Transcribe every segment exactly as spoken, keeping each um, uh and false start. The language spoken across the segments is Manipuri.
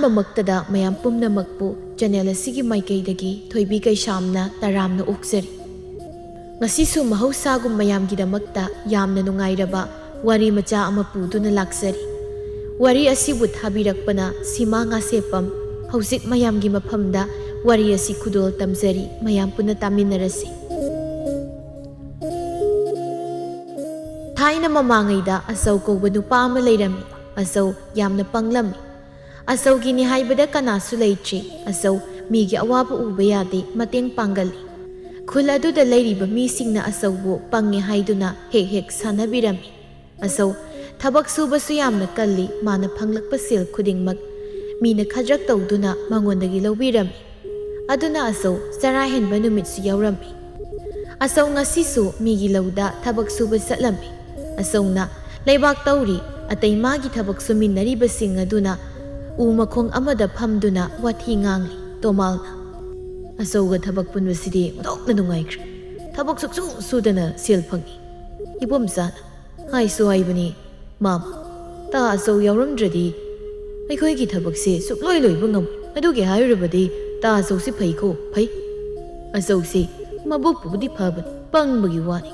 ꯑꯍꯥꯟꯕꯃꯛꯇꯗ ꯃꯌꯥꯝ ꯄꯨꯝꯅꯃꯛꯄꯨ ꯆꯦꯅꯦꯜ ꯑꯁꯤꯒꯤ ꯃꯥꯏꯀꯩꯗꯒꯤ ꯊꯣꯏꯕꯤ ꯀꯩꯁꯥꯝꯅ ꯇꯔꯥꯝꯅ ꯑꯣꯛꯆꯔꯤ꯫ ꯉꯁꯤꯁꯨ ꯃꯍꯧꯁꯥꯒꯨꯝ ꯃꯌꯥꯝꯒꯤꯗꯃꯛꯇ ꯌꯥꯝꯅ ꯅꯨꯡꯉꯥꯏꯔꯕ ꯋꯥꯔꯤ ꯃꯆꯥ ꯑꯃ ꯄꯨꯗꯨꯅ ꯂꯥꯛꯆꯔꯤ꯫ ꯋꯥꯔꯤ ꯑꯁꯤꯕꯨ ꯊꯥꯕꯤꯔꯛꯄꯅ ꯁꯤꯃꯥ ꯉꯥꯁꯦꯞꯄꯝ꯫ ꯍꯧꯖꯤꯛ ꯃꯌꯥꯝꯒꯤ ꯃꯐꯝꯗ ꯋꯥꯔꯤ ꯑꯁꯤ ꯈꯨꯗꯣꯜ ꯇꯝꯖꯔꯤ, ꯃꯌꯥꯝ ꯄꯨꯟꯅ ꯇꯥꯃꯤꯟꯅꯔꯁꯤ꯫ ꯊꯥꯏꯅ ꯃꯃꯥꯡꯉꯩꯗ ꯑꯆꯧ ꯀꯧꯕ ꯅꯨꯄꯥ ꯑꯃ ꯂꯩꯔꯝꯃꯤ꯫ ꯑꯆꯧ ꯌꯥꯝꯅ ꯄꯪꯂꯝꯃꯤ꯫ ꯑꯆꯧꯒꯤꯅꯤ ꯍꯥꯏꯕꯗ ꯀꯅꯥꯁꯨ ꯂꯩꯇ꯭ꯔꯤ꯫ ꯑꯆꯧ ꯃꯤꯒꯤ ꯑꯋꯥꯕ ꯎꯕ ꯌꯥꯗꯦ, ꯃꯇꯦꯡ ꯄꯥꯡꯒꯜꯂꯤ꯫ ꯈꯨꯜ ꯑꯗꯨꯗ ꯂꯩꯔꯤꯕ ꯃꯤꯁꯤꯡꯅ ꯑꯆꯧꯕꯨ ꯄꯪꯉꯦ ꯍꯥꯏꯗꯨꯅ ꯍꯦꯛ ꯍꯦꯛ ꯁꯥꯟꯅꯕꯤꯔꯝꯃꯤ꯫ ꯑꯆꯧ ꯊꯕꯛ ꯁꯨꯕꯁꯨ ꯌꯥꯝꯅ ꯀꯜꯂꯤ, ꯃꯥꯅ ꯐꯪꯂꯛꯄ ꯁꯦꯜ ꯈꯨꯗꯤꯡꯃꯛ ꯃꯤꯅ ꯈꯗ꯭ꯔꯛ ꯇꯧꯗꯨꯅ ꯃꯉꯣꯟꯗꯒꯤ ꯂꯧꯕꯤꯔꯝꯃꯤ꯫ ꯑꯗꯨꯅ ꯑꯆꯧ ꯆꯔꯥ ꯍꯦꯟꯕ ꯅꯨꯃꯤꯠꯁꯨ ꯌꯥꯎꯔꯝꯃꯤ꯫ ꯑꯆꯧ ꯉꯁꯤꯁꯨ ꯃꯤꯒꯤ ꯂꯧꯗ ꯊꯕꯛ ꯁꯨꯕ ꯆꯠꯂꯝꯃꯤ꯫ ꯑꯆꯧꯅ ꯂꯩꯕꯥꯛ ꯇꯧꯔꯤ, ꯑꯇꯩ ꯃꯥꯒꯤ ꯊꯕꯛ ꯁꯨꯃꯤꯟꯅꯔꯤꯕꯁꯤꯡ ꯑꯗꯨꯅ ꯎ ꯃꯈꯣꯡ ꯑꯃꯗ ꯐꯝꯗꯨꯅ ꯋꯥꯊꯤ ꯉꯥꯡꯂꯤ꯫ ꯇꯣꯃꯥꯜꯅ, "ꯑꯆꯧꯒ ꯊꯕꯛ ꯄꯨꯟꯕꯁꯤꯗꯤ ꯑꯣꯟꯊꯣꯛꯅ ꯅꯨꯡꯉꯥꯏꯈ꯭ꯔꯦ꯫ ꯊꯕꯛ ꯁꯨꯛꯁꯨ ꯁꯨꯗꯅ ꯁꯦꯜ ꯐꯪꯏ꯫" ꯏꯕꯣꯝꯆꯥꯅ, "ꯍꯥꯏꯁꯨ ꯍꯥꯏꯕꯅꯤ, ꯃꯥꯃ, ꯇꯥ ꯑꯆꯧ ꯌꯥꯎꯔꯝꯗ꯭ꯔꯗꯤ ꯑꯩꯈꯣꯏꯒꯤ ꯊꯕꯛꯁꯦ ꯁꯨꯛꯂꯣꯏ ꯂꯣꯏꯕ ꯉꯝꯃꯣꯏ꯫ ꯑꯗꯨꯒꯤ ꯍꯥꯏꯔꯨꯔꯕꯗꯤ ꯇꯥ ꯑꯆꯧꯁꯤ ꯐꯩꯀꯣ, ꯐꯩ꯫ ꯑꯆꯧꯁꯤ ꯃꯕꯨꯛꯄꯨꯗꯤ ꯐꯕꯅꯤ, ꯄꯪꯕꯒꯤ ꯋꯥꯅꯤ꯫"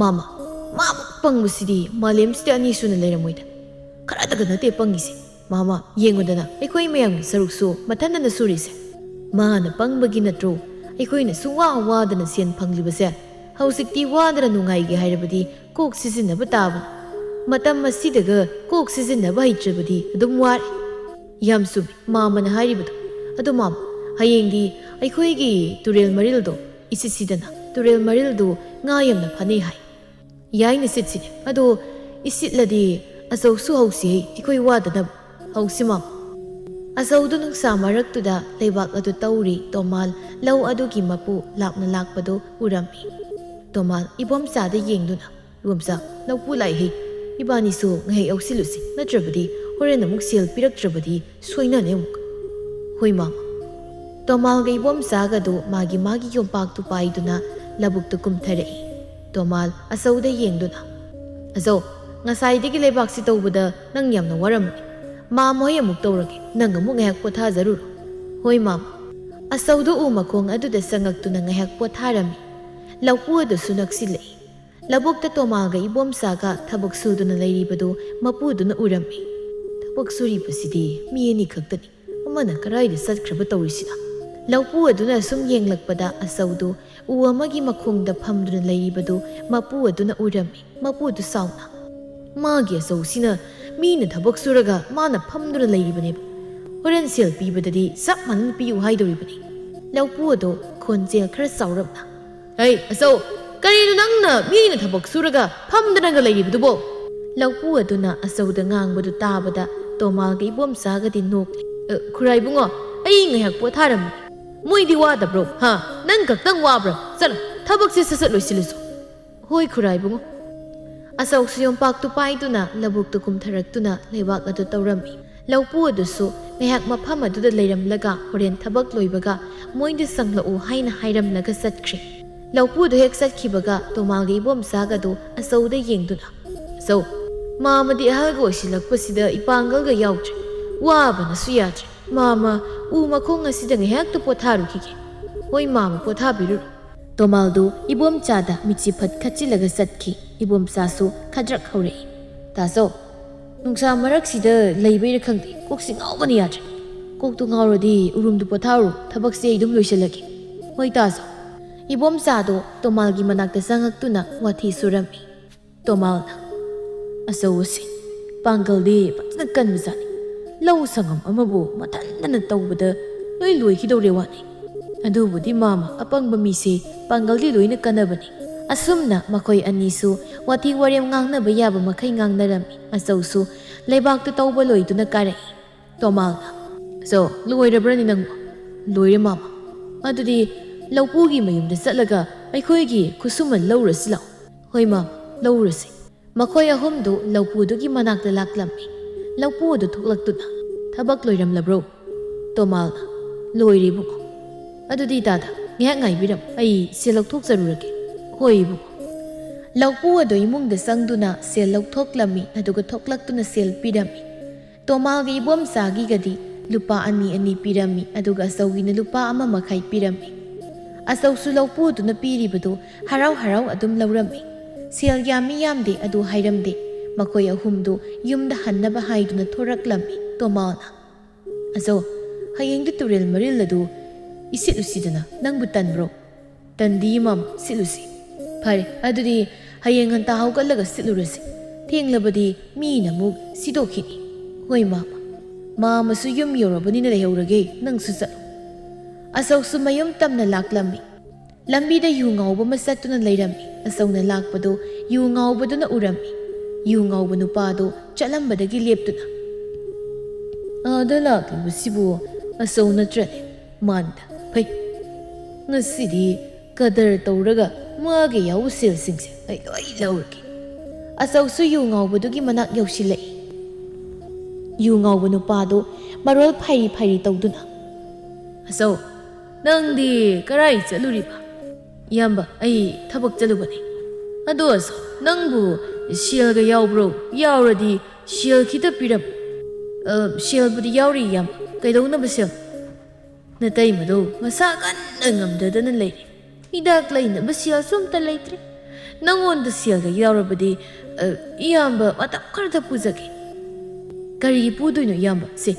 "ꯃꯥꯃ, ꯃꯥꯃꯨꯛ ꯄꯪꯕꯁꯤꯗꯤ ꯃꯥꯂꯦꯝꯁꯤꯗ ꯑꯅꯤ ꯁꯨꯅ ꯂꯩꯔꯝꯃꯣꯏꯗ꯫ ꯈꯔꯇꯒ ꯅꯠꯇꯦ ꯄꯪꯉꯤꯁꯦ꯫ ꯃꯥꯃ, ꯌꯦꯡꯉꯨꯗꯅ, ꯑꯩꯈꯣꯏ ꯃꯌꯥꯝꯒꯤ ꯁꯔꯨꯛꯁꯨ ꯃꯊꯟꯇꯅ ꯁꯨꯔꯤꯁꯦ꯫ ꯃꯥꯅ ꯄꯪꯕꯒꯤ ꯅꯠꯇ꯭ꯔꯣ ꯑꯩꯈꯣꯏꯅ ꯁꯨꯛꯋꯥ ꯋꯥꯗꯅ ꯁꯦꯟ ꯐꯪꯂꯤꯕꯁꯦ? ꯍꯧꯖꯤꯛꯇꯤ ꯋꯥꯗꯅ ꯅꯨꯡꯉꯥꯏꯒꯦ ꯍꯥꯏꯔꯕꯗꯤ ꯀꯣꯛ ꯁꯤꯖꯤꯟꯅꯕ ꯇꯥꯕꯅꯤ꯫ ꯃꯇꯝ ꯑꯁꯤꯗꯒ ꯀꯣꯛ ꯁꯤꯖꯤꯟꯅꯕ ꯍꯩꯇ꯭ꯔꯕꯗꯤ ꯑꯗꯨꯝ ꯋꯥꯔꯦ꯫" "ꯌꯥꯝ ꯆꯨꯝꯃꯤ ꯃꯥꯃꯅ ꯍꯥꯏꯔꯤꯕꯗꯣ꯫ ꯑꯗꯣ ꯃꯥꯃ, ꯍꯌꯦꯡꯗꯤ ꯑꯩꯈꯣꯏꯒꯤ ꯇꯨꯔꯦꯜ ꯃꯔꯤꯜꯗꯣ ꯏꯁꯤꯠꯁꯤꯗꯅ꯫ ꯇꯨꯔꯦꯜ ꯃꯔꯤꯜꯗꯨ ꯉꯥ ꯌꯥꯝꯅ ꯐꯥꯅꯩ ꯍꯥꯏ꯫" "ꯌꯥꯏꯅꯦ, ꯁꯤꯠꯁꯤꯅꯦ꯫ ꯑꯗꯣ ꯏꯁꯤꯠꯂꯗꯤ ꯑꯆꯧꯁꯨ ꯍꯧꯁꯤꯍꯦ, ꯑꯩꯈꯣꯏ ꯋꯥꯗꯅꯕ꯫ ꯍꯧꯁꯤ ꯃꯥꯃ꯫" ꯑꯆꯧꯗꯨ ꯅꯨꯡꯁꯥ ꯃꯔꯛꯇꯨꯗ ꯂꯩꯕꯥꯛ ꯑꯗꯨ ꯇꯧꯔꯤ꯫ ꯇꯣꯃꯥꯜ ꯂꯧ ꯑꯗꯨꯒꯤ ꯃꯄꯨ ꯂꯥꯞꯅ ꯂꯥꯛꯄꯗꯨ ꯎꯔꯝꯃꯤ꯫ ꯇꯣꯃꯥꯜ ꯏꯕꯣꯝꯆꯥꯗ ꯌꯦꯡꯗꯨꯅ, "ꯏꯕꯣꯝꯆꯥ, ꯂꯧꯄꯨ ꯂꯥꯛꯏꯍꯦ꯫ ꯏꯕꯥꯅꯤꯁꯨ ꯉꯥꯏꯍꯥꯛ ꯌꯥꯎꯁꯤꯜꯂꯨꯁꯤ, ꯅꯠꯇ꯭ꯔꯕꯗꯤ ꯍꯣꯔꯦꯟ ꯑꯃꯨꯛ ꯁꯦꯜ ꯄꯤꯔꯛꯇ꯭ꯔꯕꯗꯤ ꯁꯣꯏꯅꯅꯤ ꯑꯃꯨꯛ꯫" "ꯍꯣꯏ ꯃꯥꯃ꯫" ꯇꯣꯃꯥꯜꯒ ꯏꯕꯣꯝꯆꯥꯒꯗꯨ ꯃꯥꯒꯤ ꯃꯥꯒꯤ ꯌꯣꯝꯄꯥꯛꯇꯨ ꯄꯥꯏꯗꯨꯅ ꯂꯧꯕꯨꯛꯇ ꯀꯨꯝꯊꯔꯛꯏ꯫ ꯇꯣꯃꯥꯜ ꯑꯆꯧꯗ ꯌꯦꯡꯗꯨꯅ, "ꯑꯆꯧ, ꯉꯁꯥꯏꯗꯒꯤ ꯂꯩꯕꯥꯛꯁꯤ ꯇꯧꯕꯗ ꯅꯪ ꯌꯥꯝꯅ ꯋꯥꯔꯝꯃꯅꯤ꯫ "ꯃꯥꯝꯃ ꯍꯣꯏ ꯑꯃꯨꯛ ꯇꯧꯔꯒꯦ, ꯅꯪ ꯑꯃꯨꯛ ꯉꯥꯏꯍꯥꯛ ꯄꯣꯊꯥꯖꯔꯨꯔꯣ꯫" "ꯍꯣꯏ ꯃꯥꯝꯃ꯫" ꯑꯆꯧꯗꯨ ꯎ ꯃꯈꯣꯡ ꯑꯗꯨꯗ ꯆꯪꯉꯛꯇꯨꯅ ꯉꯥꯏꯍꯥꯛ ꯄꯣꯊꯥꯔꯝꯃꯤ꯫ ꯂꯧꯄꯨ ꯑꯗꯨꯁꯨ ꯅꯛꯁꯤꯜꯂꯛꯏ꯫ ꯂꯧꯕꯨꯛꯇ ꯇꯣꯃꯥꯒ ꯏꯕꯣꯝꯆꯥꯒ ꯊꯕꯛ ꯁꯨꯗꯨꯅ ꯂꯩꯔꯤꯕꯗꯨ ꯃꯄꯨꯗꯨꯅ ꯎꯔꯝꯃꯤ꯫ "ꯊꯕꯛ ꯁꯨꯔꯤꯕꯁꯤꯗꯤ ꯃꯤ ꯑꯅꯤ ꯈꯛꯇꯅꯤ꯫ ꯑꯃꯅ ꯀꯔꯥꯏꯗ ꯆꯠꯈ꯭ꯔꯕ ꯇꯧꯔꯤꯁꯤꯅ?" ꯂꯧꯄꯨ ꯑꯗꯨꯅ ꯁꯨꯝ ꯌꯦꯡꯂꯛꯄꯗ ꯑꯆꯧꯗꯨ ꯎ ꯑꯃꯒꯤ ꯃꯈꯣꯡꯗ ꯐꯝꯗꯨꯅ ꯂꯩꯔꯤꯕꯗꯨ ꯃꯄꯨ ꯑꯗꯨꯅ ꯎꯔꯝꯃꯤ꯫ ꯃꯄꯨꯗꯨ ꯁꯥꯎꯅ, "ꯃꯥꯒꯤ ꯑꯆꯧꯁꯤꯅ ꯃꯤꯅ ꯊꯕꯛ ꯁꯨꯔꯒ ꯃꯥꯅ ꯐꯝꯗꯨꯅ ꯂꯩꯔꯤꯕꯅꯦꯕ꯫ ꯍꯣꯔꯦꯟ ꯁꯦꯜ ꯄꯤꯕꯗꯗꯤ ꯆꯞ ꯃꯥꯟꯅꯅ ꯄꯤꯌꯨ ꯍꯥꯏꯗꯧꯔꯤꯕꯅꯤ꯫" ꯂꯧꯄꯨ ꯑꯗꯣ ꯈꯣꯟꯖꯦꯜ ꯈꯔ ꯆꯥꯎꯔꯞꯅ, "ꯍꯩ ꯑꯆꯧ, ꯀꯔꯤꯅꯣ ꯅꯪꯅ ꯃꯤꯅ ꯊꯕꯛ ꯁꯨꯔꯒ ꯐꯝꯗꯅꯒ ꯂꯩꯔꯤꯕꯗꯨꯕꯣ?" ꯂꯧꯄꯨ ꯑꯗꯨꯅ ꯑꯆꯧꯗ ꯉꯥꯡꯕꯗꯨ ꯇꯥꯕꯗ ꯇꯣꯃꯥꯒ ꯏꯕꯣꯝꯆꯥꯒꯗꯤ ꯅꯣꯛꯂꯦ꯫ "ꯑ, ꯈꯨꯔꯥꯏꯕꯨꯡꯉꯣ, ꯑꯩ ꯉꯥꯏꯍꯥꯛ ꯄꯣꯊꯥꯔꯝꯃꯤ꯫ ꯃꯣꯏꯗꯤ ꯋꯥꯗꯕ꯭ꯔꯣ? ꯍꯥ? ꯅꯪ ꯈꯛꯇꯪ ꯋꯥꯕ꯭ꯔꯣ? ꯆꯠꯂꯣ, ꯊꯕꯛꯁꯦ ꯁꯠ ꯁꯠ ꯂꯣꯏꯁꯤꯜꯂꯨꯆꯣ꯫" "ꯍꯣꯏ ꯈꯨꯔꯥꯏꯕꯨꯡꯉꯣ꯫" ꯑꯆꯧꯁꯨ ꯌꯣꯝꯄꯥꯛꯇꯨ ꯄꯥꯏꯗꯨꯅ ꯂꯧꯕꯨꯛꯇ ꯀꯨꯝꯊꯔꯛꯇꯨꯅ ꯂꯩꯕꯥꯛ ꯑꯗꯨ ꯇꯧꯔꯝꯃꯤ꯫ ꯂꯧꯄꯨ ꯑꯗꯨꯁꯨ ꯉꯥꯏꯍꯥꯛ ꯃꯐꯝ ꯑꯗꯨꯗ ꯂꯩꯔꯝꯂꯒ ꯍꯣꯔꯦꯟ ꯊꯕꯛ ꯂꯣꯏꯕꯒ ꯃꯣꯏꯗ ꯆꯪꯂꯛꯎ ꯍꯥꯏꯅ ꯍꯥꯏꯔꯝꯂꯒ ꯆꯠꯈ꯭ꯔꯦ꯫ ꯂꯧꯄꯨꯗꯨ ꯍꯦꯛ ꯆꯠꯈꯤꯕꯒ ꯇꯣꯃꯥꯒ ꯏꯕꯣꯝꯆꯥꯒꯗꯨ ꯑꯆꯧꯗ ꯌꯦꯡꯗꯨꯅ, "ꯑꯆꯧ, ꯃꯥꯃꯗꯤ ꯑꯍꯜꯒ ꯑꯣꯏꯁꯤꯜꯂꯛꯄꯁꯤꯗ ꯏꯄꯥꯡꯒꯜꯒ ꯌꯥꯎꯗ꯭ꯔꯦ꯫ ꯋꯥꯕꯅꯁꯨ ꯌꯥꯗ꯭ꯔꯦ꯫ ꯃꯥꯃ, ꯎ ꯃꯈꯣꯡ ꯑꯁꯤꯗ ꯉꯥꯏꯍꯥꯛꯇ ꯄꯣꯊꯥꯔꯨꯈꯤꯒꯦ꯫" "ꯍꯣꯏ ꯃꯥꯃ, ꯄꯣꯊꯥꯕꯤꯔꯨꯔꯣ꯫" ꯇꯣꯃꯥꯜꯗꯨ ꯏꯕꯣꯝꯆꯥꯗ ꯃꯤꯠꯁꯤ ꯐꯠ ꯈꯠꯆꯤꯜꯂꯒ ꯆꯠꯈꯤ꯫ ꯏꯕꯣꯝꯆꯥꯁꯨ ꯈꯗ꯭ꯔꯛ ꯍꯧꯔꯛꯏ꯫ "ꯇꯥꯆꯧ, ꯅꯨꯡꯁꯥ ꯃꯔꯛꯁꯤꯗ ꯂꯩꯕꯩꯔ ꯈꯪꯗꯦ, ꯀꯣꯛꯁꯤ ꯉꯥꯎꯕꯅ ꯌꯥꯗ꯭ꯔꯦ꯫ ꯀꯣꯛꯇꯨ ꯉꯥꯎꯔꯗꯤ ꯎꯔꯨꯝꯗꯨ ꯄꯣꯊꯥꯔꯨ, ꯊꯕꯛꯁꯦ ꯑꯩ ꯑꯗꯨꯝ ꯂꯣꯏꯁꯤꯜꯂꯒꯦ꯫" "ꯍꯣꯏ ꯇꯥꯆꯧ꯫" ꯏꯕꯣꯝꯆꯥꯗꯣ ꯇꯣꯃꯥꯜꯒꯤ ꯃꯅꯥꯛꯇ ꯆꯪꯉꯛꯇꯨꯅ ꯋꯥꯊꯤ ꯁꯨꯔꯝꯃꯤ꯫ ꯇꯣꯃꯥꯜꯅ, "ꯑꯆꯧ ꯑꯁꯤ ꯄꯥꯡꯒꯜꯗꯤ ꯐꯖꯅ ꯀꯟꯕꯖꯥꯠꯅꯤ꯫ ꯂꯧ ꯁꯪꯒꯝ ꯑꯃꯕꯨ ꯃꯊꯟꯇꯅ ꯇꯧꯕꯗ ꯂꯣꯏ ꯂꯣꯏꯈꯤꯗꯧꯔꯦ ꯋꯥꯅꯤ꯫ ꯑꯗꯨꯕꯨꯗꯤ ꯃꯥꯃ, ꯑꯄꯪꯕ ꯃꯤꯁꯦ ꯄꯥꯡꯒꯜꯗꯤ ꯂꯣꯏꯅ ꯀꯟꯅꯕꯅꯤ꯫" ꯑꯁꯨꯝꯅ ꯃꯈꯣꯏ ꯑꯅꯤꯁꯨ ꯋꯥꯊꯤ ꯋꯥꯔꯦꯝ ꯉꯥꯡꯅꯕ ꯌꯥꯕ ꯃꯈꯩ ꯉꯥꯡꯅꯔꯝꯃꯤ꯫ ꯑꯆꯧꯁꯨ ꯂꯩꯕꯥꯛꯇ ꯇꯧꯕ ꯂꯣꯏꯗꯨꯅ ꯀꯥꯔꯛꯏ꯫ ꯇꯣꯃꯥꯜꯅ, "ꯑꯆꯧ, ꯂꯣꯏꯔꯕ꯭ꯔꯅꯤ ꯅꯪꯕꯨ?" "ꯂꯣꯏꯔꯦ ꯃꯥꯃ꯫" "ꯑꯗꯨꯗꯤ ꯂꯧꯄꯨꯒꯤ ꯃꯌꯨꯝꯗ ꯆꯠꯂꯒ ꯑꯩꯈꯣꯏꯒꯤ ꯈꯨꯠꯁꯨꯃꯟ ꯂꯧꯔꯁꯤ ꯂꯥꯛꯑꯣ꯫" "ꯍꯣꯏ ꯃꯥꯃ, ꯂꯧꯔꯁꯤ꯫" ꯃꯈꯣꯏ ꯑꯍꯨꯝꯗꯨ ꯂꯧꯄꯨꯗꯨꯒꯤ ꯃꯅꯥꯛꯇ ꯂꯥꯛꯂꯝꯃꯤ꯫ ꯂꯧꯄꯨ ꯑꯗꯨ ꯊꯣꯛꯂꯛꯇꯨꯅ, "ꯊꯕꯛ ꯂꯣꯏꯔꯝꯂꯕ꯭ꯔꯣ?" ꯇꯣꯃꯥꯜꯅ, "ꯂꯣꯏꯔꯦ ꯏꯕꯨꯡꯉꯣ꯫" "ꯑꯗꯨꯗꯤ ꯇꯥꯗ, ꯉꯥꯏꯍꯥꯛ ꯉꯥꯏꯕꯤꯔꯝꯃꯨ, ꯑꯩ ꯁꯦꯜ ꯂꯧꯊꯣꯛꯆꯔꯨꯔꯒꯦ꯫" "ꯍꯣꯏ ꯏꯕꯨꯡꯉꯣ꯫" ꯂꯧꯄꯨ ꯑꯗꯨ ꯏꯃꯨꯡꯗ ꯆꯪꯗꯨꯅ ꯁꯦꯜ ꯂꯧꯊꯣꯛꯂꯝꯃꯤ, ꯑꯗꯨꯒ ꯊꯣꯛꯂꯛꯇꯨꯅ ꯁꯦꯜ ꯄꯤꯔꯝꯃꯤ꯫ ꯇꯣꯃꯥꯜꯒꯤ ꯏꯕꯣꯝꯆꯥꯒꯤꯒꯗꯤ ꯂꯨꯄꯥ ꯑꯅꯤ ꯑꯅꯤ ꯄꯤꯔꯝꯃꯤ, ꯑꯗꯨꯒ ꯑꯆꯧꯒꯤꯅ ꯂꯨꯄꯥ ꯑꯃ ꯃꯈꯥꯏ ꯄꯤꯔꯝꯃꯤ꯫ ꯑꯆꯧꯁꯨ ꯂꯧꯄꯨꯗꯨꯅ ꯄꯤꯔꯤꯕꯗꯨ ꯍꯔꯥꯎ ꯍꯔꯥꯎ ꯑꯗꯨꯝ ꯂꯧꯔꯝꯃꯤ꯫ ꯁꯦꯜ ꯌꯥꯝꯃꯤ ꯌꯥꯝꯗꯦ ꯑꯗꯨ ꯍꯥꯏꯔꯝꯗꯦ꯫ ꯃꯈꯣꯏ ꯑꯍꯨꯝꯗꯨ ꯌꯨꯝꯗ ꯍꯟꯅꯕ ꯍꯥꯏꯗꯨꯅ ꯊꯣꯔꯛꯂꯝꯃꯤ ꯇꯣꯃꯥꯜꯅ꯫ "ꯑꯆꯧ, ꯍꯌꯦꯡꯗꯤ ꯇꯨꯔꯦꯜ ꯃꯔꯤꯜ ꯑꯗꯨ ꯏꯁꯤꯠꯂꯨꯁꯤꯗꯅ, ꯅꯪꯕꯨ ꯇꯟꯕ꯭ꯔꯣ?" "ꯇꯟꯗꯤ ꯃꯥꯝ, ꯁꯤꯠꯂꯨꯁꯤ꯫" "ꯐꯔꯦ, ꯑꯗꯨꯗꯤ ꯍꯌꯦꯡ ꯉꯟꯇꯥ ꯍꯧꯒꯠꯂꯒ ꯁꯤꯠꯂꯨꯔꯁꯤ꯫ ꯊꯦꯡꯂꯕꯗꯤ ꯃꯤꯅ ꯑꯃꯨꯛ ꯁꯤꯗꯣꯛꯈꯤꯅꯤ꯫" "ꯍꯣꯏ ꯃꯥꯝ, ꯃꯥꯝꯃꯁꯨ ꯌꯨꯝ ꯌꯧꯔꯕꯅꯤꯅ ꯂꯩꯍꯧꯔꯒꯦ, ꯅꯪꯁꯨ ꯆꯠꯂꯨ꯫" ꯑꯆꯧꯁꯨ ꯃꯌꯨꯝ ꯇꯝꯅ ꯂꯥꯛꯂꯝꯃꯤ꯫ ꯂꯝꯕꯤꯗ ꯌꯨ ꯉꯥꯎꯕ ꯑꯃ ꯆꯠꯇꯨꯅ ꯂꯩꯔꯝꯃꯤ꯫ ꯑꯆꯧꯅ ꯂꯥꯛꯄꯗꯨ ꯌꯨ ꯉꯥꯎꯕꯗꯨꯅ ꯎꯔꯝꯃꯤ꯫ ꯌꯨ ꯉꯥꯎꯕ ꯅꯨꯄꯥꯗꯨ ꯆꯠꯂꯝꯕꯗꯒꯤ ꯂꯦꯞꯇꯨꯅ, "ꯑꯥꯗ ꯂꯥꯛꯂꯤꯕꯁꯤꯕꯨ ꯑꯆꯧ ꯅꯠꯇ꯭ꯔꯅꯦ?" "ꯃꯥꯟꯗ ꯐꯩ꯫ ꯉꯁꯤꯗꯤ ꯀꯗꯔ ꯇꯧꯔꯒ ꯃꯥꯒꯤ ꯌꯥꯎꯕ ꯁꯦꯜꯁꯤꯡꯁꯦ ꯑꯩ ꯂꯣꯏ ꯂꯧꯔꯒꯦ꯫" ꯑꯆꯧꯁꯨ ꯌꯨ ꯉꯥꯎꯕꯗꯨꯒꯤ ꯃꯅꯥꯛ ꯌꯧꯁꯤꯜꯂꯛꯏ꯫ ꯌꯨ ꯉꯥꯎꯕ ꯅꯨꯄꯥꯗꯨ ꯃꯔꯣꯜ ꯐꯩꯔꯤ ꯐꯩꯔꯤ ꯇꯧꯗꯨꯅ, "ꯑꯆꯧ, ꯅꯪꯗꯤ ꯀꯔꯥꯏ ꯆꯠꯂꯨꯔꯤꯕ?" "ꯏꯌꯥꯝꯕ, ꯑꯩ ꯊꯕꯛ ꯆꯠꯂꯨꯕꯅꯤ꯫ ꯑꯗꯣ ꯑꯆꯧ, ꯅꯪꯕꯨ ꯁꯦꯜꯒ ꯌꯥꯎꯕ꯭ꯔꯣ? ꯌꯥꯎꯔꯗꯤ ꯁꯦꯜ ꯈꯤꯇ ꯄꯤꯔꯝꯃꯨ꯫" "ꯑ, ꯁꯦꯜꯕꯨꯗꯤ ꯌꯥꯎꯔꯤ ꯏꯌꯥꯝꯕ꯫ ꯀꯩꯗꯧꯅꯕ ꯁꯦꯜ?" "ꯅꯇꯩꯃꯗꯣ ꯃꯁꯥ ꯀꯟꯅ ꯉꯝꯗꯗꯅ ꯂꯩꯔꯤ꯫ ꯍꯤꯗꯥꯛ ꯂꯩꯅꯕ ꯁꯦꯜꯁꯨ ꯑꯝꯇ ꯂꯩꯇ꯭ꯔꯦ꯫ ꯅꯪꯉꯣꯟꯗ ꯁꯦꯜꯒ ꯌꯥꯎꯔꯕꯗꯤ, ꯑ, ꯏꯌꯥꯝꯕ ꯃꯇꯝ ꯈꯔꯗ ꯄꯨꯖꯒꯦ꯫" "ꯀꯔꯤꯒꯤ ꯄꯨꯗꯣꯏꯅꯣ ꯏꯌꯥꯝꯕ? ꯁꯦ,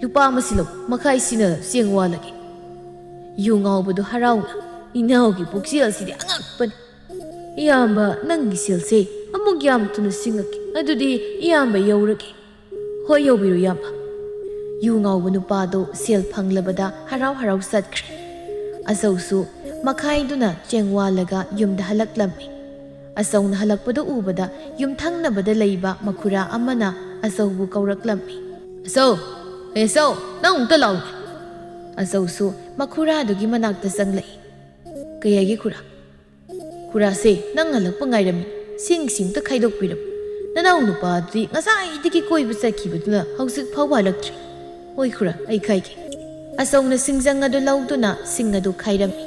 ꯂꯨꯄꯥ ꯑꯃ ꯁꯤꯜꯂꯣ, ꯃꯈꯥꯏꯁꯤꯅ ꯆꯦꯡ ꯋꯥꯜꯂꯒꯦ꯫" ꯌꯨ ꯉꯥꯎꯕꯗꯨ ꯍꯔꯥꯎꯅ, "ꯏꯅꯥꯎꯒꯤ ꯄꯨꯛꯆꯦꯜꯁꯤꯗꯤ ꯑꯉꯛꯄꯅꯤ꯫ ꯏꯌꯥꯝꯕ, ꯅꯪꯒꯤ ꯁꯦꯜꯁꯦ ꯑꯃꯨꯛ ꯌꯥꯝ ꯊꯨꯅ ꯁꯤꯡꯉꯛꯀꯦ꯫ ꯑꯗꯨꯗꯤ ꯏꯌꯥꯝꯕ ꯌꯧꯔꯒꯦ꯫" "ꯍꯣꯏ, ꯌꯧꯕꯤꯔꯨ ꯏꯌꯥꯝꯕ꯫" ꯌꯨ ꯉꯥꯎꯕ ꯅꯨꯄꯥꯗꯨ ꯁꯦꯜ ꯐꯪꯂꯕꯗ ꯍꯔꯥꯎ ꯍꯔꯥꯎ ꯆꯠꯈ꯭ꯔꯦ꯫ ꯑꯆꯧꯁꯨ ꯃꯈꯥꯏꯗꯨꯅ ꯆꯦꯡ ꯋꯥꯜꯂꯒ ꯌꯨꯝꯗ ꯍꯜꯂꯛꯂꯝꯃꯤ꯫ ꯑꯆꯧꯅ ꯍꯜꯂꯛꯄꯗꯨ ꯎꯕꯗ ꯌꯨꯝꯊꯪꯅꯕꯗ ꯂꯩꯕ ꯃꯈꯨꯔꯥ ꯑꯃꯅ ꯑꯆꯧꯕꯨ ꯀꯧꯔꯛꯂꯝꯃꯤ꯫ "ꯑꯆꯧ, ꯑꯦ ꯑꯆꯧ, ꯅꯪ ꯑꯃꯨꯛꯇ ꯂꯥꯛꯎꯅꯦ꯫" ꯑꯆꯧꯁꯨ ꯃꯈꯨꯔꯥꯗꯨꯒꯤ ꯃꯅꯥꯛꯇ ꯆꯪꯂꯛꯏ꯫ "ꯀꯩ ꯍꯥꯏꯒꯦ ꯈꯨꯔꯥ?" "ꯈꯨꯔꯥꯁꯦ, ꯅꯪ ꯍꯜꯂꯛꯄ ꯉꯥꯏꯔꯝꯃꯤ꯫ ꯁꯤꯡꯁꯤꯡꯇ ꯈꯥꯏꯗꯣꯛꯄꯤꯔꯝꯃꯨ꯫ ꯅꯅꯥꯎ ꯅꯨꯄꯥꯗꯨꯗꯤ ꯉꯁꯥꯏꯗꯒꯤ ꯀꯣꯏꯕ ꯆꯠꯈꯤꯕꯗꯨꯅ ꯍꯧꯖꯤꯛ ꯐꯥꯎꯕ ꯍꯜꯂꯛꯇ꯭ꯔꯤ꯫" "ꯍꯣꯏ ꯈꯨꯔꯥ, ꯑꯩ ꯈꯥꯏꯒꯦ꯫" ꯑꯆꯧꯅ ꯁꯤꯡꯖꯪ ꯑꯗꯨ ꯂꯧꯗꯨꯅ ꯁꯤꯡ ꯑꯗꯨ ꯈꯥꯏꯔꯝꯃꯤ꯫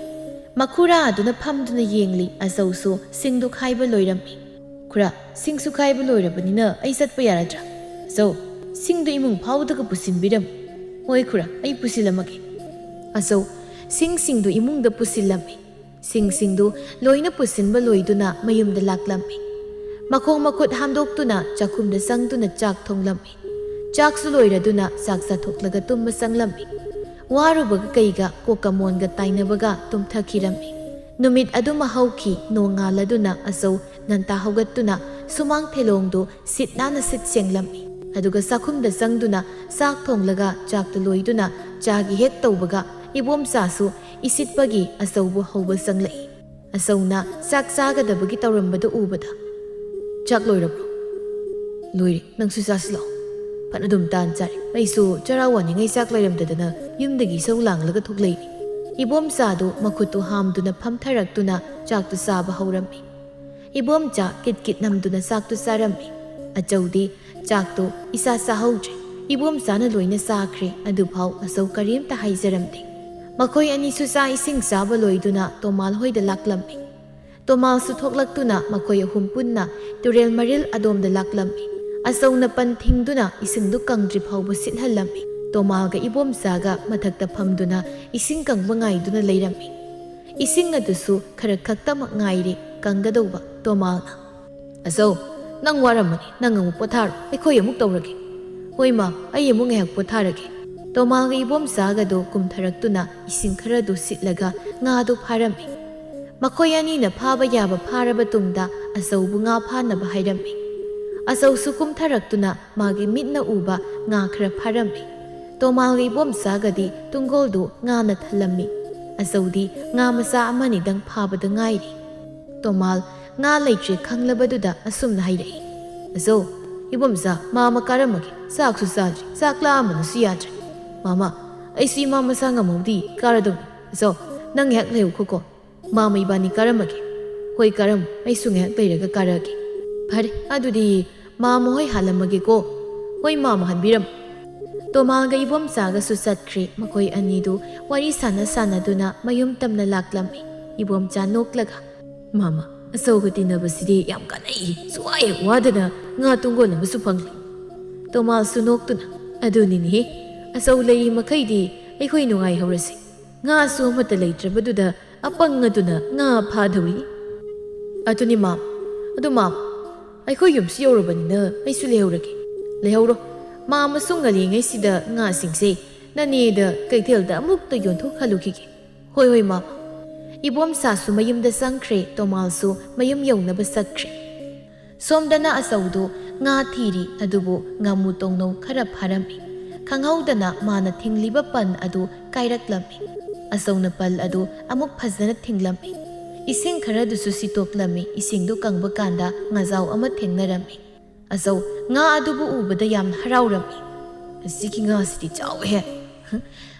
ꯃꯈꯨꯔꯥ ꯑꯗꯨꯅ ꯐꯝꯗꯨꯅ ꯌꯦꯡꯂꯤ꯫ ꯑꯆꯧꯁꯨ ꯁꯤꯡꯗꯨ ꯈꯥꯏꯕ ꯂꯣꯏꯔꯝꯃꯤ꯫ "ꯈꯨꯔꯥ, ꯁꯤꯡꯁꯨ ꯈꯥꯏꯕ ꯂꯣꯏꯔꯕꯅꯤꯅ ꯑꯩ ꯆꯠꯄ ꯌꯥꯔꯗ꯭ꯔꯥ?" "ꯑꯆꯧ, "ꯁꯤꯡꯗꯨ ꯏꯃꯨꯡ ꯐꯥꯎꯕꯗꯒ ꯄꯨꯁꯤꯟꯕꯤꯔꯝꯃꯨ꯫" "ꯍꯣꯏ ꯈꯨꯔꯥ, ꯑꯩ ꯄꯨꯁꯤꯜꯂꯝꯃꯒꯦ꯫" ꯑꯆꯧ ꯁꯤꯡꯁꯤꯡꯗꯨ ꯏꯃꯨꯡꯗ ꯄꯨꯁꯤꯜꯂꯝꯃꯤ꯫ ꯁꯤꯡꯁꯤꯡꯗꯨ ꯂꯣꯏꯅ ꯄꯨꯁꯤꯟꯕ ꯂꯣꯏꯗꯨꯅ ꯃꯌꯨꯝꯗ ꯂꯥꯛꯂꯝꯃꯤ꯫ ꯃꯈꯣꯡ ꯃꯈꯨꯠ ꯍꯥꯝꯗꯣꯛꯇꯨꯅ ꯆꯥꯛꯈꯨꯝꯗ ꯆꯪꯗꯨꯅ ꯆꯥꯛ ꯊꯣꯡꯂꯝꯃꯤ꯫ ꯆꯥꯛꯁꯨ ꯂꯣꯏꯔꯗꯨꯅ ꯆꯥꯛ ꯆꯥꯊꯣꯛꯂꯒ ꯇꯨꯝꯕ ꯆꯪꯂꯝꯃꯤ꯫ ꯋꯥꯔꯨꯕꯒ ꯀꯩꯒ ꯀꯣꯛꯀ ꯃꯣꯟꯒ ꯇꯥꯏꯅꯕꯒ ꯇꯨꯝꯊꯈꯤꯔꯝꯃꯤ꯫ ꯅꯨꯃꯤꯠ ꯑꯗꯨꯃ ꯍꯧꯈꯤ꯫ ꯅꯣꯡꯉꯥꯜꯂꯗꯨꯅ ꯑꯆꯧ ꯉꯟꯇꯥ ꯍꯧꯒꯠꯇꯨꯅ ꯁꯨꯃꯥꯡ ꯊꯦꯂꯣꯡꯗꯨ ꯁꯤꯠ ꯅꯥꯟꯅ ꯁꯤꯠ ꯁꯦꯡꯂꯝꯃꯤ꯫ ꯑꯗꯨꯒ ꯆꯥꯛꯈꯨꯝꯗ ꯆꯪꯗꯨꯅ ꯆꯥꯛ ꯊꯣꯡꯂꯒ ꯆꯥꯛꯇꯨ ꯂꯣꯏꯗꯨꯅ ꯆꯥꯒꯤ ꯍꯦꯛ ꯇꯧꯕꯒ ꯏꯕꯣꯝꯆꯥꯁꯨ ꯏꯁꯤꯠꯄꯒꯤ ꯑꯆꯧꯕꯨ ꯍꯧꯕ ꯆꯪꯂꯛꯏ꯫ ꯑꯆꯧꯅ ꯆꯥꯛ ꯆꯥꯒꯗꯕꯒꯤ ꯇꯧꯔꯝꯕꯗꯨ ꯎꯕꯗ, "ꯆꯥꯛ ꯂꯣꯏꯔꯕ꯭ꯔꯣ?" "ꯂꯣꯏꯔꯦ, ꯅꯪꯁꯨ ꯆꯥꯁꯤꯜꯂꯛꯑꯣ꯫" "ꯐꯅꯗꯨꯝ ꯇꯥꯟ ꯆꯥꯔꯦ꯫ ꯑꯩꯁꯨ ꯆꯔꯥ ꯋꯥꯅꯤꯡꯉꯥꯏ ꯆꯥꯛ ꯂꯩꯔꯝꯗꯗꯅ ꯌꯨꯝꯗꯒꯤ ꯏꯁꯧ ꯂꯥꯡꯂꯒ ꯊꯣꯛꯂꯛꯏꯅꯤ꯫" ꯏꯕꯣꯝꯆꯥꯗꯨ ꯃꯈꯨꯠꯇꯨ ꯍꯥꯝꯗꯨꯅ ꯐꯝꯊꯔꯛꯇꯨꯅ ꯆꯥꯛꯇꯨ ꯆꯥꯕ ꯍꯧꯔꯝꯃꯤ꯫ ꯏꯕꯣꯝꯆꯥ ꯀꯤꯠ ꯀꯤꯠ ꯅꯝꯗꯨꯅ ꯆꯥꯛꯇꯨ ꯆꯥꯔꯝꯃꯤ꯫ ꯑꯆꯧꯗꯤ ꯆꯥꯛꯇꯨ ꯏꯆꯥ ꯆꯥꯍꯧꯗ꯭ꯔꯦ꯫ ꯏꯕꯣꯝꯆꯥꯅ ꯂꯣꯏꯅ ꯆꯥꯈ꯭ꯔꯦ꯫ ꯑꯗꯨꯐꯥꯎ ꯑꯆꯧ ꯀꯔꯤꯝꯇ ꯍꯥꯏꯖꯔꯝꯗꯦ꯫ ꯃꯈꯣꯏ ꯑꯅꯤꯁꯨ ꯆꯥꯛ ꯏꯁꯤꯡ ꯆꯥꯕ ꯂꯣꯏꯗꯨꯅ ꯇꯣꯃꯥꯜ ꯍꯣꯏꯗ ꯂꯥꯛꯂꯝꯃꯤ꯫ ꯇꯣꯃꯥꯜꯁꯨ ꯊꯣꯛꯂꯛꯇꯨꯅ ꯃꯈꯣꯏ ꯑꯍꯨꯝ ꯄꯨꯟꯅ ꯇꯨꯔꯦꯜ ꯃꯔꯤꯜ ꯑꯗꯣꯝꯗ ꯂꯥꯛꯂꯝꯃꯤ꯫ ꯑꯆꯧꯅ ꯄꯟ ꯊꯤꯡꯗꯨꯅ ꯏꯁꯤꯡꯗꯨ ꯀꯪꯗ꯭ꯔꯤ ꯐꯥꯎꯕ ꯁꯤꯠꯍꯜꯂꯝꯃꯤ꯫ ꯇꯣꯃꯥꯜꯒ ꯏꯕꯣꯝꯆꯥꯒ ꯃꯊꯛꯇ ꯐꯝꯗꯨꯅ ꯏꯁꯤꯡ ꯀꯪꯕ ꯉꯥꯏꯗꯨꯅ ꯂꯩꯔꯝꯃꯤ꯫ ꯏꯁꯤꯡ ꯑꯗꯨꯁꯨ ꯈꯔ ꯈꯛꯇꯃꯛ ꯉꯥꯏꯔꯦ ꯀꯪꯒꯗꯧꯕ꯫ ꯇꯣꯃꯥꯜꯅ, "ꯑꯆꯧ, ꯅꯪ ꯋꯥꯔꯝꯃꯅꯤ, ꯅꯪ ꯑꯃꯨꯛ ꯄꯣꯊꯥꯔꯣ, ꯑꯩꯈꯣꯏ ꯑꯃꯨꯛ ꯇꯧꯔꯒꯦ꯫" "ꯍꯣꯏ ꯃꯥ, ꯑꯩ ꯑꯃꯨꯛ ꯉꯥꯏꯍꯥꯛ ꯄꯣꯊꯥꯔꯒꯦ꯫" ꯇꯣꯃꯥꯜꯒ ꯏꯕꯣꯝꯆꯥꯒꯗꯣ ꯀꯨꯝꯊꯔꯛꯇꯨꯅ ꯏꯁꯤꯡ ꯈꯔꯗꯨ ꯁꯤꯠꯂꯒ ꯉꯥꯗꯨ ꯐꯥꯔꯝꯃꯤ꯫ ꯃꯈꯣꯏ ꯑꯅꯤꯅ ꯐꯥꯕ ꯌꯥꯕ ꯐꯥꯔꯕ ꯇꯨꯡꯗ ꯑꯆꯧꯕꯨ ꯉꯥ ꯐꯥꯅꯕ ꯍꯥꯏꯔꯝꯃꯤ꯫ ꯑꯆꯧꯁꯨ ꯀꯨꯝꯊꯔꯛꯇꯨꯅ ꯃꯥꯒꯤ ꯃꯤꯠꯅ ꯎꯕ ꯉꯥ ꯈꯔ ꯐꯥꯔꯝꯃꯤ꯫ ꯇꯣꯃꯥꯜꯒ ꯏꯕꯣꯝꯆꯥꯒꯗꯤ ꯇꯨꯡꯒꯣꯜꯗꯨ ꯉꯥꯅ ꯊꯜꯂꯝꯃꯤ꯫ ꯑꯆꯧꯗꯤ ꯉꯥ ꯃꯆꯥ ꯑꯃꯅꯤꯗꯪ ꯐꯥꯕꯗ ꯉꯥꯏꯔꯤ꯫ ꯇꯣꯃꯥꯜ ꯉꯥ ꯂꯩꯇ꯭ꯔꯦ ꯈꯪꯂꯕꯗꯨꯗ ꯑꯁꯨꯝꯅ ꯍꯥꯏꯔꯛꯏ, "ꯑꯆꯧ, ꯏꯕꯣꯝꯆꯥ, ꯃꯥꯃ ꯀꯥꯔꯝꯃꯒꯦ꯫ ꯆꯥꯛꯁꯨ ꯆꯥꯗ꯭ꯔꯤ, ꯆꯥꯛ ꯂꯥꯝꯕꯅꯁꯨ ꯌꯥꯗ꯭ꯔꯦ꯫" "ꯃꯥꯃ, ꯑꯩꯁꯨ ꯏꯃꯥ ꯃꯁꯥ ꯉꯝꯍꯧꯗꯤ ꯀꯥꯔꯗꯧꯅꯤ꯫ ꯑꯆꯧ, ꯅꯪ ꯉꯥꯏꯍꯥꯛ ꯂꯩꯌꯨꯈꯣꯀꯣ꯫ ꯃꯥꯃ ꯏꯕꯥꯅꯤ ꯀꯥꯔꯝꯃꯒꯦ꯫" "ꯍꯣꯏ, ꯀꯥꯔꯝꯃꯨ, ꯑꯩꯁꯨ ꯉꯥꯏꯍꯥꯛ ꯂꯩꯔꯒ ꯀꯥꯔꯛꯑꯒꯦ꯫" "ꯐꯔꯦ, ꯑꯗꯨꯗꯤ ꯃꯥꯃ ꯍꯣꯏ ꯍꯥꯜꯂꯝꯃꯒꯦꯀꯣ꯫" "ꯍꯣꯏ ꯃꯥꯃ, ꯍꯟꯕꯤꯔꯝꯃꯨ꯫" ꯇꯣꯃꯥꯜꯒ ꯏꯕꯣꯝꯆꯥꯒꯁꯨ ꯆꯠꯈ꯭ꯔꯦ꯫ ꯃꯈꯣꯏ ꯑꯅꯤꯗꯨ ꯋꯥꯔꯤ ꯁꯥꯟꯅ ꯁꯥꯟꯅꯗꯨꯅ ꯃꯌꯨꯝ ꯇꯝꯅ ꯂꯥꯛꯂꯝꯃꯤ꯫ ꯏꯕꯣꯝꯆꯥ ꯅꯣꯛꯂꯒ, "ꯃꯥꯃ, ꯑꯆꯧꯒ ꯇꯤꯟꯅꯕꯁꯤꯗꯤ ꯌꯥꯝ ꯀꯥꯟꯅꯩ꯫ ꯁꯨꯋꯥ ꯍꯦꯛ ꯋꯥꯗꯅ ꯉꯥ ꯇꯨꯡꯒꯣꯜ ꯑꯃꯁꯨ ꯐꯪꯂꯦ꯫" ꯇꯣꯃꯥꯜꯁꯨ ꯅꯣꯛꯇꯨꯅ, "ꯑꯗꯨꯅꯤꯅꯦꯍꯦ, ꯑꯆꯧ ꯂꯩꯔꯤ ꯃꯈꯩꯗꯤ ꯑꯩꯈꯣꯏ ꯅꯨꯡꯉꯥꯏꯍꯧꯔꯁꯤ꯫ ꯉꯥꯁꯨ ꯑꯃꯠꯇ ꯂꯩꯇ꯭ꯔꯕꯗꯨꯗ ꯑꯄꯪ ꯑꯗꯨꯅ ꯉꯥ ꯐꯥꯗꯧꯔꯤ꯫ ꯑꯗꯨꯅꯤ ꯃꯥꯝ, ꯑꯗꯨ ꯃꯥꯝ, ꯑꯩꯈꯣꯏ ꯌꯨꯝꯁꯨ ꯌꯧꯔꯕꯅꯤꯅ ꯑꯩꯁꯨ ꯂꯩꯍꯧꯔꯒꯦ꯫" "ꯂꯩꯍꯧꯔꯣ꯫ ꯃꯥꯝ ꯑꯃꯁꯨꯡ ꯉꯜꯂꯤꯉꯩꯁꯤꯗ ꯉꯥꯁꯤꯡꯁꯦ ꯅꯅꯦꯗ ꯀꯩꯊꯦꯜꯗ ꯑꯃꯨꯛꯇ ꯌꯣꯟꯊꯣꯛꯍꯜꯂꯨꯈꯤꯒꯦ꯫" "ꯍꯣꯏ, ꯍꯣꯏ, ꯃꯥꯝ꯫" ꯏꯕꯣꯝꯆꯥꯁꯨ ꯃꯌꯨꯝꯗ ꯆꯪꯈ꯭ꯔꯦ, ꯇꯣꯃꯥꯜꯁꯨ ꯃꯌꯨꯝ ꯌꯧꯅꯕ ꯆꯠꯈ꯭ꯔꯦ꯫ ꯁꯣꯝꯗꯅ ꯑꯆꯧꯗꯨ ꯉꯥ ꯊꯤꯔꯤ, ꯑꯗꯨꯕꯨ ꯉꯥꯃꯨ ꯇꯣꯡꯅꯧ ꯈꯔ ꯐꯥꯔꯝꯃꯤ꯫ ꯈꯪꯍꯧꯗꯅ ꯃꯥꯅ ꯊꯤꯡꯂꯤꯕ ꯄꯟ ꯑꯗꯨ ꯀꯥꯏꯔꯛꯂꯝꯃꯤ꯫ ꯑꯆꯧꯅ ꯄꯜ ꯑꯗꯨ ꯑꯃꯨꯛ ꯐꯖꯅ ꯊꯤꯡꯂꯝꯃꯤ꯫ ꯏꯁꯤꯡ ꯈꯔꯗꯨꯁꯨ ꯁꯤꯠꯇꯣꯛꯂꯝꯃꯤ꯫ ꯏꯁꯤꯡꯗꯨ ꯀꯪꯕ ꯀꯥꯟꯗ ꯉꯥꯖꯥꯎ ꯑꯃ ꯊꯦꯡꯅꯔꯝꯃꯤ꯫ ꯑꯆꯧ ꯉꯥ ꯑꯗꯨꯕꯨ ꯎꯕꯗ ꯌꯥꯝꯅ ꯍꯔꯥꯎꯔꯝꯃꯤ꯫ "ꯑꯁꯤꯒꯤ ꯉꯥꯁꯤꯗꯤ ꯆꯥꯎꯋꯦꯍꯦ꯫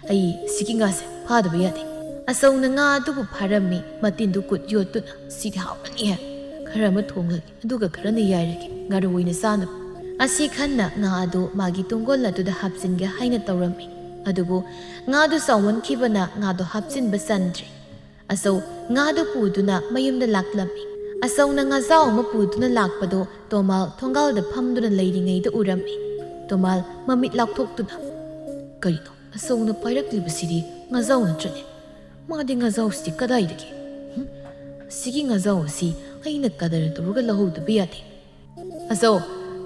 ꯑꯩ ꯁꯤꯒꯤ ꯉꯥꯁꯦ ꯐꯥꯗꯕ ꯌꯥꯗꯦ꯫" ꯑꯆꯧꯅ ꯉꯥ ꯑꯗꯨꯕꯨ ꯐꯥꯔꯝꯃꯤ꯫ ꯃꯇꯤꯟꯗꯨ ꯀꯨꯠ ꯌꯣꯠꯇꯨꯅ, "ꯁꯤꯗꯤ ꯍꯥꯎꯔꯅꯤꯍꯦ꯫ ꯈꯔ ꯑꯃ ꯊꯣꯡꯂꯒꯦ, ꯑꯗꯨꯒ ꯈꯔꯅ ꯌꯥꯏꯔꯒꯦ, ꯉꯥꯔꯧ ꯑꯣꯏꯅ ꯆꯥꯅꯕ꯫" ꯑꯁꯤ ꯈꯟꯅ ꯉꯥ ꯑꯗꯨ ꯃꯥꯒꯤ ꯇꯨꯡꯒꯣꯜ ꯑꯗꯨꯗ ꯍꯥꯞꯆꯤꯟꯒꯦ ꯍꯥꯏꯅ ꯇꯧꯔꯝꯃꯤ꯫ ꯑꯗꯨꯕꯨ ꯉꯥꯗꯨ ꯆꯥꯎꯃꯟꯈꯤꯕꯅ ꯉꯥꯗꯨ ꯍꯥꯞꯆꯤꯟꯕ ꯆꯟꯗ꯭ꯔꯦ꯫ ꯑꯆꯧ ꯉꯥꯗꯨ ꯄꯨꯗꯨꯅ ꯃꯌꯨꯝꯗ ꯂꯥꯛꯂꯝꯃꯤ꯫ ꯑꯆꯧꯅ ꯉꯥꯖꯥꯎ ꯑꯃ ꯄꯨꯗꯨꯅ ꯂꯥꯛꯄꯗꯨ ꯇꯣꯃꯥꯜ ꯊꯣꯡꯒꯥꯜꯗ ꯐꯝꯗꯨꯅ ꯂꯩꯔꯤꯉꯩꯗ ꯎꯔꯝꯃꯤ꯫ ꯇꯣꯃꯥꯜ ꯃꯃꯤꯠ ꯂꯥꯎꯊꯣꯛꯇꯨꯅ, "ꯀꯔꯤꯅꯣ? ꯑꯆꯧꯅ ꯄꯥꯏꯔꯛꯂꯤꯕꯁꯤꯗꯤ ꯉꯥꯖꯥꯎ ꯅꯠꯇ꯭ꯔꯅꯦ? ꯃꯥꯗꯤ ꯉꯥꯖꯥꯎꯁꯤꯗꯤ ꯀꯗꯥꯏꯗꯒꯤ? ꯍꯨꯝ? ꯑꯁꯤꯒꯤ ꯉꯥꯖꯥꯎ ꯑꯁꯤ ꯑꯩꯅ ꯀꯗꯔ ꯇꯧꯔꯒ ꯂꯧꯍꯧꯗꯕ ꯌꯥꯗꯦ꯫" "ꯑꯆꯧ,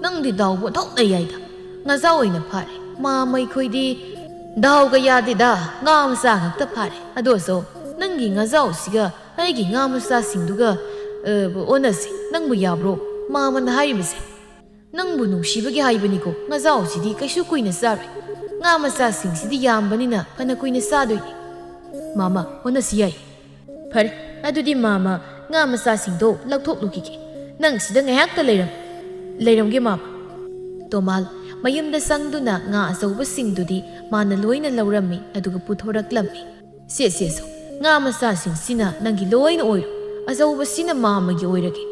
ꯅꯪꯗꯤ ꯗꯥꯎꯕꯨ ꯑꯣꯟꯊꯣꯛꯅ ꯌꯥꯏꯗ꯫ ꯉꯥꯖꯥꯎ ꯑꯣꯏꯅ ꯐꯥꯔꯦ꯫ ꯃꯥꯝ ꯑꯩꯈꯣꯏꯗꯤ ꯗꯥꯎꯒ ꯌꯥꯗꯦꯗ, ꯉꯥ ꯃꯆꯥ ꯉꯥꯛꯇ ꯐꯥꯔꯦ꯫ ꯑꯗꯣ ꯑꯆꯧ, ꯅꯪꯒꯤ ꯉꯥꯖꯥꯎꯁꯤꯒ ꯑꯩꯒꯤ ꯉꯥ ꯃꯆꯥꯁꯤꯡꯗꯨꯒ, ꯑ, ꯑꯣꯟꯅꯁꯤ꯫ ꯅꯪꯕꯨ ꯌꯥꯕ꯭ꯔꯣ ꯃꯥꯝꯃꯅ ꯍꯥꯏꯔꯤꯕꯁꯦ? ꯅꯪꯕꯨ ꯅꯨꯡꯁꯤꯕꯒꯤ ꯍꯥꯏꯕꯅꯤꯀꯣ, ꯉꯥꯖꯥꯎꯁꯤꯗꯤ ꯀꯩꯁꯨ ꯀꯨꯏꯅ ꯆꯥꯔꯣꯏ꯫ ꯉꯥ ꯃꯆꯥꯁꯤꯡꯁꯤꯗꯤ ꯌꯥꯝꯕꯅꯤꯅ ꯐꯅ ꯀꯨꯏꯅ ꯆꯥꯗꯣꯏꯅꯤ꯫" "ꯃꯥꯝꯃ, ꯑꯣꯟꯅꯁꯤ ꯌꯥꯏ꯫" "ꯐꯔꯦ, ꯑꯗꯨꯗꯤ ꯃꯥꯝꯃ, ꯉꯥ ꯃꯆꯥꯁꯤꯡꯗꯣ ꯂꯧꯊꯣꯛꯂꯨꯈꯤꯒꯦ꯫ ꯅꯪ ꯁꯤꯗ ꯉꯥꯏꯍꯥꯛꯇ ꯂꯩꯔꯝ-, ꯂꯩꯔꯝꯒꯦ ꯃꯥꯝꯃ꯫" ꯇꯣꯃꯥꯜ ꯃꯌꯨꯝꯗ ꯆꯪꯗꯨꯅ ꯉꯥ ꯑꯆꯧꯕꯁꯤꯡꯗꯨꯗꯤ ꯃꯥꯅ ꯂꯣꯏꯅ ꯂꯧꯔꯝꯃꯤ, ꯑꯗꯨꯒ ꯄꯨꯊꯣꯔꯛꯂꯝꯃꯤ꯫ "ꯁꯦ, ꯁꯦ, ꯁꯦ, ꯉꯥ ꯃꯆꯥꯁꯤꯡꯁꯤꯅ ꯅꯪꯒꯤ ꯂꯣꯏꯅ ꯑꯣꯏꯔꯣ꯫ ꯑꯆꯧꯕꯁꯤꯅ ꯃꯥꯝꯃꯒꯤ ꯑꯣꯏꯔꯒꯦ꯫"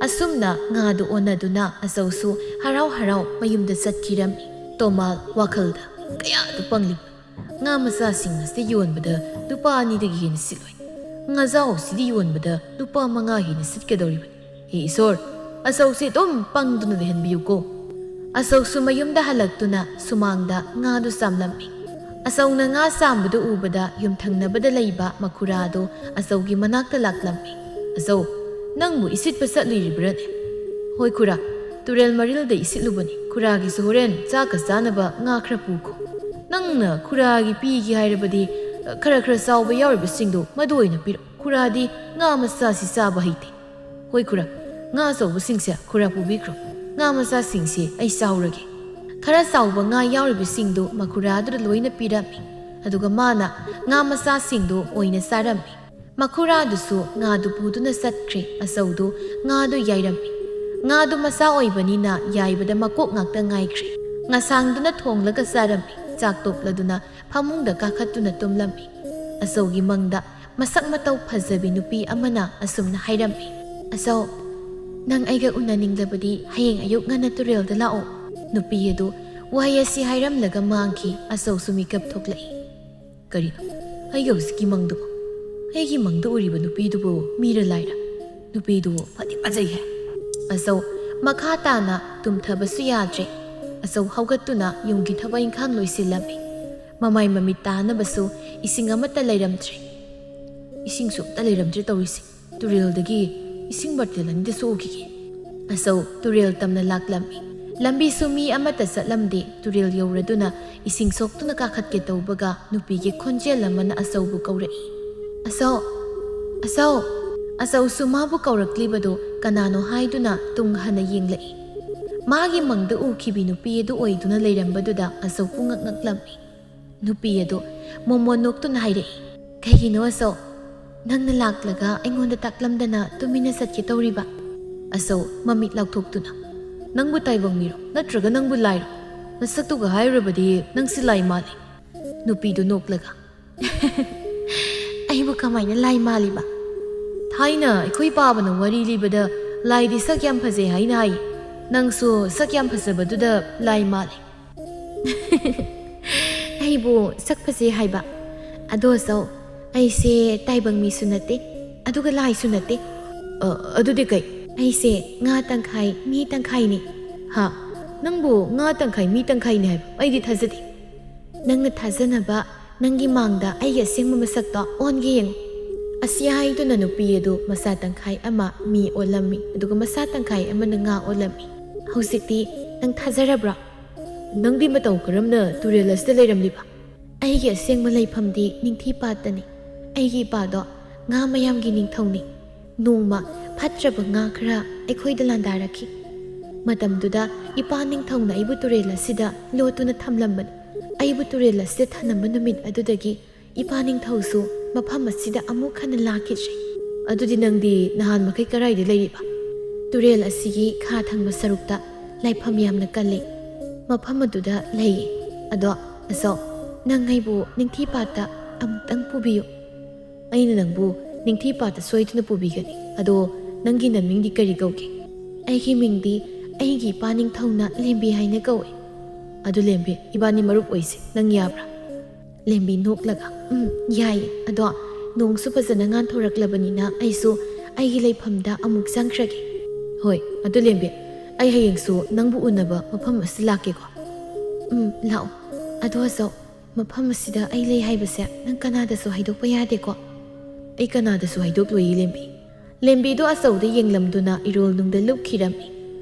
ꯑꯁꯨꯝꯅ ꯉꯥꯗꯨ ꯑꯣꯟꯅꯗꯨꯅ ꯑꯆꯧꯁꯨ ꯍꯔꯥꯎ ꯍꯔꯥꯎ ꯃꯌꯨꯝꯗ ꯆꯠꯈꯤꯔꯝꯃꯤ꯫ ꯇꯣꯃꯥꯜ ꯋꯥꯈꯜꯗ, "ꯀꯌꯥꯗ ꯄꯪꯂꯤꯕ! ꯉꯥ ꯃꯆꯥꯁꯤꯡ ꯑꯁꯤ ꯌꯣꯟꯕꯗ ꯂꯨꯄꯥ ꯑꯅꯤꯗꯒꯤ ꯍꯦꯟꯅ ꯁꯤꯠꯂꯣꯏ꯫ ꯉꯥꯖꯥꯎꯁꯤꯗꯤ ꯌꯣꯟꯕꯗ ꯂꯨꯄꯥ ꯃꯉꯥ ꯍꯦꯟꯅ ꯁꯤꯠꯀꯗꯧꯔꯤꯕꯅꯤ꯫ ꯍꯦ ꯏꯁꯣꯔ, ꯑꯆꯧꯁꯦ ꯑꯗꯨꯝ ꯄꯪꯗꯨꯅ ꯂꯩꯍꯟꯕꯤꯌꯨꯀꯣ꯫" ꯑꯆꯧꯁꯨ ꯃꯌꯨꯝꯗ ꯍꯜꯂꯛꯇꯨꯅ ꯁꯨꯃꯥꯡꯗ ꯉꯥꯗꯨ ꯆꯥꯝꯂꯝꯃꯤ꯫ ꯑꯆꯧꯅ ꯉꯥ ꯆꯥꯝꯕꯗꯨ ꯎꯕꯗ ꯌꯨꯝꯊꯪꯅꯕꯗ ꯂꯩꯕ ꯃꯈꯨꯔꯥꯗꯨ ꯑꯆꯧꯒꯤ ꯃꯅꯥꯛꯇ ꯂꯥꯛꯂꯝꯃꯤ꯫ "ꯑꯆꯧ, ꯅꯪꯕꯨ ꯏꯁꯤꯠꯄ ꯆꯠꯂꯤꯕ꯭ꯔꯅꯦ?" "ꯍꯣꯏ ꯈꯨꯔꯥ, ꯇꯨꯔꯦꯜ ꯃꯔꯤꯜꯗ ꯏꯁꯤꯠꯂꯨꯕꯅꯤ꯫ ꯈꯨꯔꯥꯒꯤꯁꯨ ꯍꯣꯔꯦꯟ ꯆꯥꯛꯀ ꯆꯥꯅꯕ ꯉꯥ ꯈꯔ ꯄꯨꯈꯣ꯫ ꯅꯪꯅ ꯈꯨꯔꯥꯒꯤ ꯄꯤꯒꯦ ꯍꯥꯏꯔꯕꯗꯤ, ꯈꯔ ꯈꯔ ꯆꯥꯎꯕ ꯌꯥꯎꯔꯤꯕꯁꯤꯡꯗꯣ ꯃꯗꯨ ꯑꯣꯏꯅ ꯄꯤꯔꯛꯎ꯫ ꯈꯨꯔꯥꯗꯤ ꯉꯥ ꯃꯆꯥꯁꯤ ꯆꯥꯕ ꯍꯩꯇꯦ꯫" "ꯍꯣꯏ ꯈꯨꯔꯥ, ꯉꯥ ꯑꯆꯧꯕꯁꯤꯡꯁꯦ ꯈꯨꯔꯥ ꯄꯨꯕꯤꯈ꯭ꯔꯣ꯫ ꯉꯥ ꯃꯆꯥꯁꯤꯡꯁꯤ ꯑꯩ ꯆꯥꯍꯧꯔꯒꯦ꯫" ꯈꯔ ꯆꯥꯎꯕ ꯉꯥ ꯌꯥꯎꯔꯤꯕꯁꯤꯡꯗꯨ ꯃꯈꯨꯔꯥꯗꯨꯗ ꯂꯣꯏꯅ ꯄꯤꯔꯝꯃꯤ꯫ ꯑꯗꯨꯒ ꯃꯥꯅ ꯉꯥ ꯃꯆꯥꯁꯤꯡꯗꯨ ꯑꯣꯏꯅ ꯆꯥꯔꯝꯃꯤ꯫ ꯃꯈꯨꯔꯥꯗꯨꯁꯨ ꯉꯥꯗꯨ ꯄꯨꯗꯨꯅ ꯆꯠꯈ꯭ꯔꯦ꯫ ꯑꯆꯧꯗꯨ ꯉꯥꯗꯨ ꯌꯥꯏꯔꯝꯃꯤ꯫ ꯉꯥꯗꯨ ꯃꯆꯥ ꯑꯣꯏꯕꯅꯤꯅ ꯌꯥꯏꯕꯗ ꯃꯀꯣꯛ ꯉꯥꯛꯇ ꯉꯥꯏꯈ꯭ꯔꯦ꯫ ꯉꯁꯥꯡꯗꯨꯅ ꯊꯣꯡꯂꯒ ꯆꯥꯔꯝꯃꯤ꯫ ꯆꯥꯛ ꯇꯣꯛꯂꯗꯨꯅ ꯐꯃꯨꯡꯗ ꯀꯥꯈꯠꯇꯨꯅ ꯇꯨꯝꯂꯝꯃꯤ꯫ ꯑꯆꯧꯒꯤ ꯃꯪꯗ ꯃꯁꯛ ꯃꯇꯧ ꯐꯖꯕꯤ ꯅꯨꯄꯤ ꯑꯃꯅ ꯑꯁꯨꯝꯅ ꯍꯥꯏꯔꯝꯃꯤ, "ꯑꯆꯧ, ꯅꯪ ꯑꯩꯒ ꯎꯅꯅꯤꯡꯂꯕꯗꯤ ꯍꯌꯦꯡ ꯑꯌꯨꯛ ꯉꯟꯅ ꯇꯨꯔꯦꯜꯗ ꯂꯥꯛꯑꯣ꯫" ꯅꯨꯄꯤ ꯑꯗꯨ ꯋꯥꯍꯩ ꯑꯁꯤ ꯍꯥꯏꯔꯝꯂꯒ ꯃꯥꯡꯈꯤ꯫ ꯑꯆꯧꯁꯨ ꯃꯤꯀꯞ ꯊꯣꯛꯂꯛꯏ꯫ "ꯀꯔꯤꯅꯣ ꯑꯩꯒꯤ ꯍꯧꯖꯤꯛꯀꯤ ꯃꯪꯗꯨꯕꯨ? ꯑꯩꯒꯤ ꯃꯪꯗ ꯎꯔꯤꯕ ꯅꯨꯄꯤꯗꯨꯕꯨ ꯃꯤꯔ ꯂꯥꯏꯔ? ꯅꯨꯄꯤꯗꯨ ꯐꯗꯤ ꯐꯖꯩꯍꯦ꯫" ꯑꯆꯧ ꯃꯈꯥ ꯇꯥꯅ ꯇꯨꯝꯊꯕꯁꯨ ꯌꯥꯗ꯭ꯔꯦ꯫ ꯑꯆꯧ ꯍꯧꯒꯠꯇꯨꯅ ꯌꯨꯝꯒꯤ ꯊꯕꯛ ꯏꯪꯈꯥꯡ ꯂꯣꯏꯁꯤꯜꯂꯝꯃꯤ꯫ ꯃꯃꯥꯏ ꯃꯃꯤꯠ ꯇꯥꯅꯕꯁꯨ ꯏꯁꯤꯡ ꯑꯃꯠꯇ ꯂꯩꯔꯝꯗ꯭ꯔꯦ꯫ "ꯏꯁꯤꯡꯁꯨ ꯑꯃꯠꯇ ꯂꯩꯔꯝꯗ꯭ꯔꯦ ꯇꯧꯔꯤꯁꯦ꯫ ꯇꯨꯔꯦꯜꯗꯒꯤ ꯏꯁꯤꯡ ꯕꯥꯔꯇꯦꯜ ꯑꯅꯤꯗ ꯁꯣꯛꯈꯤꯒꯦ꯫" ꯑꯆꯧ ꯇꯨꯔꯦꯜ ꯇꯝꯅ ꯂꯥꯛꯂꯝꯃꯤ꯫ ꯂꯝꯕꯤꯁꯨ ꯃꯤ ꯑꯃꯠꯇ ꯆꯠꯂꯝꯗꯦ꯫ ꯇꯨꯔꯦꯜ ꯌꯧꯔꯗꯨꯅ ꯏꯁꯤꯡ ꯁꯣꯛꯇꯨꯅ ꯀꯥꯈꯠꯀꯦ ꯇꯧꯕꯒ ꯅꯨꯄꯤꯒꯤ ꯈꯣꯟꯖꯦꯜ ꯑꯃꯅ ꯑꯆꯧꯕꯨ ꯀꯧꯔꯛꯏ, "ꯑꯆꯧ! ꯑꯆꯧ!" ꯑꯆꯧꯁꯨ ꯃꯥꯕꯨ ꯀꯧꯔꯛꯂꯤꯕꯗꯨ ꯀꯅꯥꯅꯣ ꯍꯥꯏꯗꯨꯅ ꯇꯨꯡ ꯍꯟꯅ ꯌꯦꯡꯂꯛꯏ꯫ ꯃꯥꯒꯤ ꯃꯪꯗ ꯎꯈꯤꯕꯤ ꯅꯨꯄꯤ ꯑꯗꯨ ꯑꯣꯏꯗꯨꯅ ꯂꯩꯔꯝꯕꯗꯨꯗ ꯑꯆꯧ ꯄꯨꯡꯉꯛ ꯉꯛꯂꯝꯃꯤ꯫ ꯅꯨꯄꯤ ꯑꯗꯨ ꯃꯣꯃꯣꯟ ꯅꯣꯛꯇꯨꯅ ꯍꯥꯏꯔꯛꯏ, "ꯀꯩꯒꯤꯅꯣ ꯑꯆꯧ? ꯅꯪꯅ ꯂꯥꯛꯂꯒ ꯑꯩꯉꯣꯟꯗ ꯇꯥꯛꯂꯝꯗꯅ ꯇꯨꯃꯤꯟꯅ ꯆꯠꯀꯦ ꯇꯧꯔꯤꯕ?" ꯑꯆꯧ ꯃꯃꯤꯠ ꯂꯥꯎꯊꯣꯛꯇꯨꯅ, "ꯅꯪꯕꯨ ꯇꯥꯏꯕꯪ ꯃꯤꯔꯣ ꯅꯠꯇ꯭ꯔꯒ ꯅꯪꯕꯨ ꯂꯥꯏꯔꯣ? ꯅꯁꯛꯇꯨꯒ ꯍꯥꯏꯔꯨꯔꯕꯗꯤ ꯅꯪꯁꯤ ꯂꯥꯏ ꯃꯥꯜꯂꯤ꯫" ꯅꯨꯄꯤꯗꯨ ꯅꯣꯛꯂꯒ, "ꯑꯩꯕꯨ ꯀꯃꯥꯏꯅ ꯂꯥꯏ ꯃꯥꯜꯂꯤꯕ?" "ꯊꯥꯏꯅ ꯑꯩꯈꯣꯏ ꯄꯥꯕꯅ ꯋꯥꯔꯤ ꯂꯤꯕꯗ ꯂꯥꯏꯗꯤ ꯁꯛ ꯌꯥꯝ ꯐꯖꯩ ꯍꯥꯏꯅ ꯍꯥꯏ꯫ ꯅꯪꯁꯨ ꯁꯛ ꯌꯥꯝ ꯐꯖꯕꯗꯨꯗ ꯂꯥꯏ ꯃꯥꯜꯂꯤ꯫" "ꯑꯩꯕꯨ ꯁꯛ ꯐꯖꯩ ꯍꯥꯏꯕ? ꯑꯗꯣ ꯑꯆꯧ, ꯑꯩꯁꯦ ꯇꯥꯏꯕꯪ ꯃꯤꯁꯨ ꯅꯠꯇꯦ, ꯑꯗꯨꯒ ꯂꯥꯏꯁꯨ ꯅꯠꯇꯦ꯫" "ꯑ, ꯑꯗꯨꯗꯤ ꯀꯩ?" "ꯑꯩꯁꯦ ꯉꯥ ꯇꯪꯈꯥꯏ, ꯃꯤ ꯇꯪꯈꯥꯏꯅꯤ꯫" "ꯍꯥ? ꯅꯪꯕꯨ ꯉꯥ ꯇꯪꯈꯥꯏ ꯃꯤ ꯇꯪꯈꯥꯏꯅꯤ ꯍꯥꯏꯕ ꯑꯩꯗꯤ ꯊꯥꯖꯗꯦ꯫ ꯅꯪꯅ ꯊꯥꯖꯅꯕ ꯅꯪꯒꯤ ꯃꯥꯡꯗ ꯑꯩꯒꯤ ꯑꯁꯦꯡꯕ ꯃꯁꯛꯇꯣ ꯑꯣꯟꯒꯦ ꯌꯦꯡꯉꯨ꯫ ꯑꯁꯤ ꯍꯥꯏꯗꯨꯅ ꯅꯨꯄꯤ ꯑꯗꯨ ꯃꯁꯥ ꯇꯪꯈꯥꯏ ꯑꯃ ꯃꯤ ꯑꯣꯜꯂꯝꯃꯤ, ꯑꯗꯨꯒ ꯃꯁꯥ ꯇꯪꯈꯥꯏ ꯑꯃꯅ ꯉꯥ ꯑꯣꯜꯂꯝꯃꯤ꯫ ꯍꯧꯖꯤꯛꯇꯤ ꯅꯪ ꯊꯥꯖꯔꯕ꯭ꯔꯥ? ꯅꯪꯗꯤ ꯃꯇꯧ ꯀꯔꯝꯅ ꯇꯨꯔꯦꯜ ꯑꯁꯤꯗ ꯂꯩꯔꯝꯂꯤꯕ? ꯑꯩꯒꯤ ꯑꯁꯦꯡꯕ ꯂꯩꯐꯝꯗꯤ ꯅꯤꯡꯊꯤ ꯄꯥꯠꯇꯅꯤ꯫ ꯑꯩꯒꯤ ꯏꯄꯥꯗꯣ ꯉꯥ ꯃꯌꯥꯝꯒꯤ ꯅꯤꯡꯊꯧꯅꯤ꯫ ꯅꯣꯡꯃ ꯐꯠꯇ꯭ꯔꯕ ꯉꯥ ꯈꯔ ꯑꯩꯈꯣꯏꯗ ꯂꯥꯟꯗꯥꯔꯛꯈꯤ꯫ ꯃꯇꯝꯗꯨꯗ ꯏꯄꯥ ꯅꯤꯡꯊꯧꯅ ꯑꯩꯕꯨ ꯇꯨꯔꯦꯜ ꯑꯁꯤꯗ ꯂꯣꯠꯇꯨꯅ ꯊꯝꯂꯝꯕꯅꯤ꯫ ꯑꯩꯕꯨ ꯇꯨꯔꯦꯜ ꯑꯁꯤꯗ ꯊꯝꯂꯝꯕ ꯅꯨꯃꯤꯠ ꯑꯗꯨꯗꯒꯤ ꯏꯄꯥ ꯅꯤꯡꯊꯧꯁꯨ ꯃꯐꯝ ꯑꯁꯤꯗ ꯑꯃꯨꯛ ꯍꯟꯅ ꯂꯥꯛꯈꯤꯗ꯭ꯔꯦ꯫ ꯑꯗꯨꯗꯤ ꯅꯪꯗꯤ ꯅꯍꯥꯟ ꯃꯈꯩ ꯀꯗꯥꯏꯗ ꯂꯩꯔꯤꯕ? ꯇꯨꯔꯦꯜ ꯑꯁꯤꯒꯤ ꯈꯥ ꯊꯪꯕ ꯁꯔꯨꯛꯇ ꯂꯥꯏꯐꯝ ꯌꯥꯝꯅ ꯀꯜꯂꯤ꯫ ꯃꯐꯝ ꯑꯗꯨꯗ ꯂꯩꯌꯦ꯫ ꯑꯗꯣ ꯑꯆꯧ, ꯅꯪ ꯑꯩꯕꯨ ꯅꯤꯡꯊꯤ ꯄꯥꯠꯇ ꯑꯃꯨꯛꯇꯪ ꯄꯨꯕꯤꯌꯨ꯫ ꯑꯩꯅ ꯅꯪꯕꯨ ꯅꯤꯡꯊꯤ ꯄꯥꯠꯇ ꯁꯣꯏꯗꯅ ꯄꯨꯕꯤꯒꯅꯤ꯫ ꯑꯗꯣ ꯅꯪꯒꯤ ꯅꯃꯤꯡꯗꯤ ꯀꯔꯤ ꯀꯧꯒꯦ? ꯑꯩꯒꯤ ꯃꯤꯡꯗꯤ ꯑꯩꯒꯤ ꯏꯄꯥ ꯅꯤꯡꯊꯧꯅ ꯂꯦꯝꯕꯤ ꯍꯥꯏꯅ ꯀꯧꯏ꯫ ꯑꯗꯨ ꯂꯦꯝꯕꯤ, ꯏꯕꯥꯅꯤ ꯃꯔꯨꯞ ꯑꯣꯏꯁꯦ, ꯅꯪ ꯌꯥꯕ꯭ꯔꯥ? ꯂꯦꯝꯕꯤ ꯅꯣꯛꯂꯒ, "ꯎꯝ, ꯌꯥꯏꯌꯦ꯫ ꯑꯗꯣ ꯅꯣꯡꯁꯨ ꯐꯖꯅ ꯉꯥꯟꯊꯣꯔꯛꯂꯕꯅꯤꯅ ꯑꯩꯁꯨ ꯑꯩꯒꯤ ꯂꯩꯐꯝꯗ ꯑꯃꯨꯛ ꯆꯪꯈ꯭ꯔꯒꯦ꯫" "ꯍꯣꯏ, ꯑꯗꯨ ꯂꯦꯝꯕꯤ, ꯑꯩ ꯍꯌꯦꯡꯁꯨ ꯅꯪꯕꯨ ꯎꯅꯕ ꯃꯐꯝ ꯑꯁꯤ ꯂꯥꯛꯀꯦꯀꯣ?" "ꯎꯝ, ꯂꯥꯛꯑꯣ꯫ ꯑꯗꯣ ꯑꯆꯧ, ꯃꯐꯝ ꯑꯁꯤꯗ ꯑꯩ ꯂꯩ ꯍꯥꯏꯕꯁꯦ ꯅꯪ ꯀꯅꯥꯗꯁꯨ ꯍꯥꯏꯗꯣꯛꯄ ꯌꯥꯗꯦꯀꯣ?" "ꯑꯩ ꯀꯅꯥꯗꯁꯨ ꯍꯥꯏꯗꯣꯛꯂꯣꯏꯌꯦ ꯂꯦꯝꯕꯤ꯫" ꯂꯦꯝꯕꯤꯗꯨ ꯑꯆꯧꯗ ꯌꯦꯡꯂꯝꯗꯨꯅ ꯏꯔꯣꯜꯅꯨꯡꯗ ꯂꯨꯞꯈꯤꯔꯝꯃꯤ꯫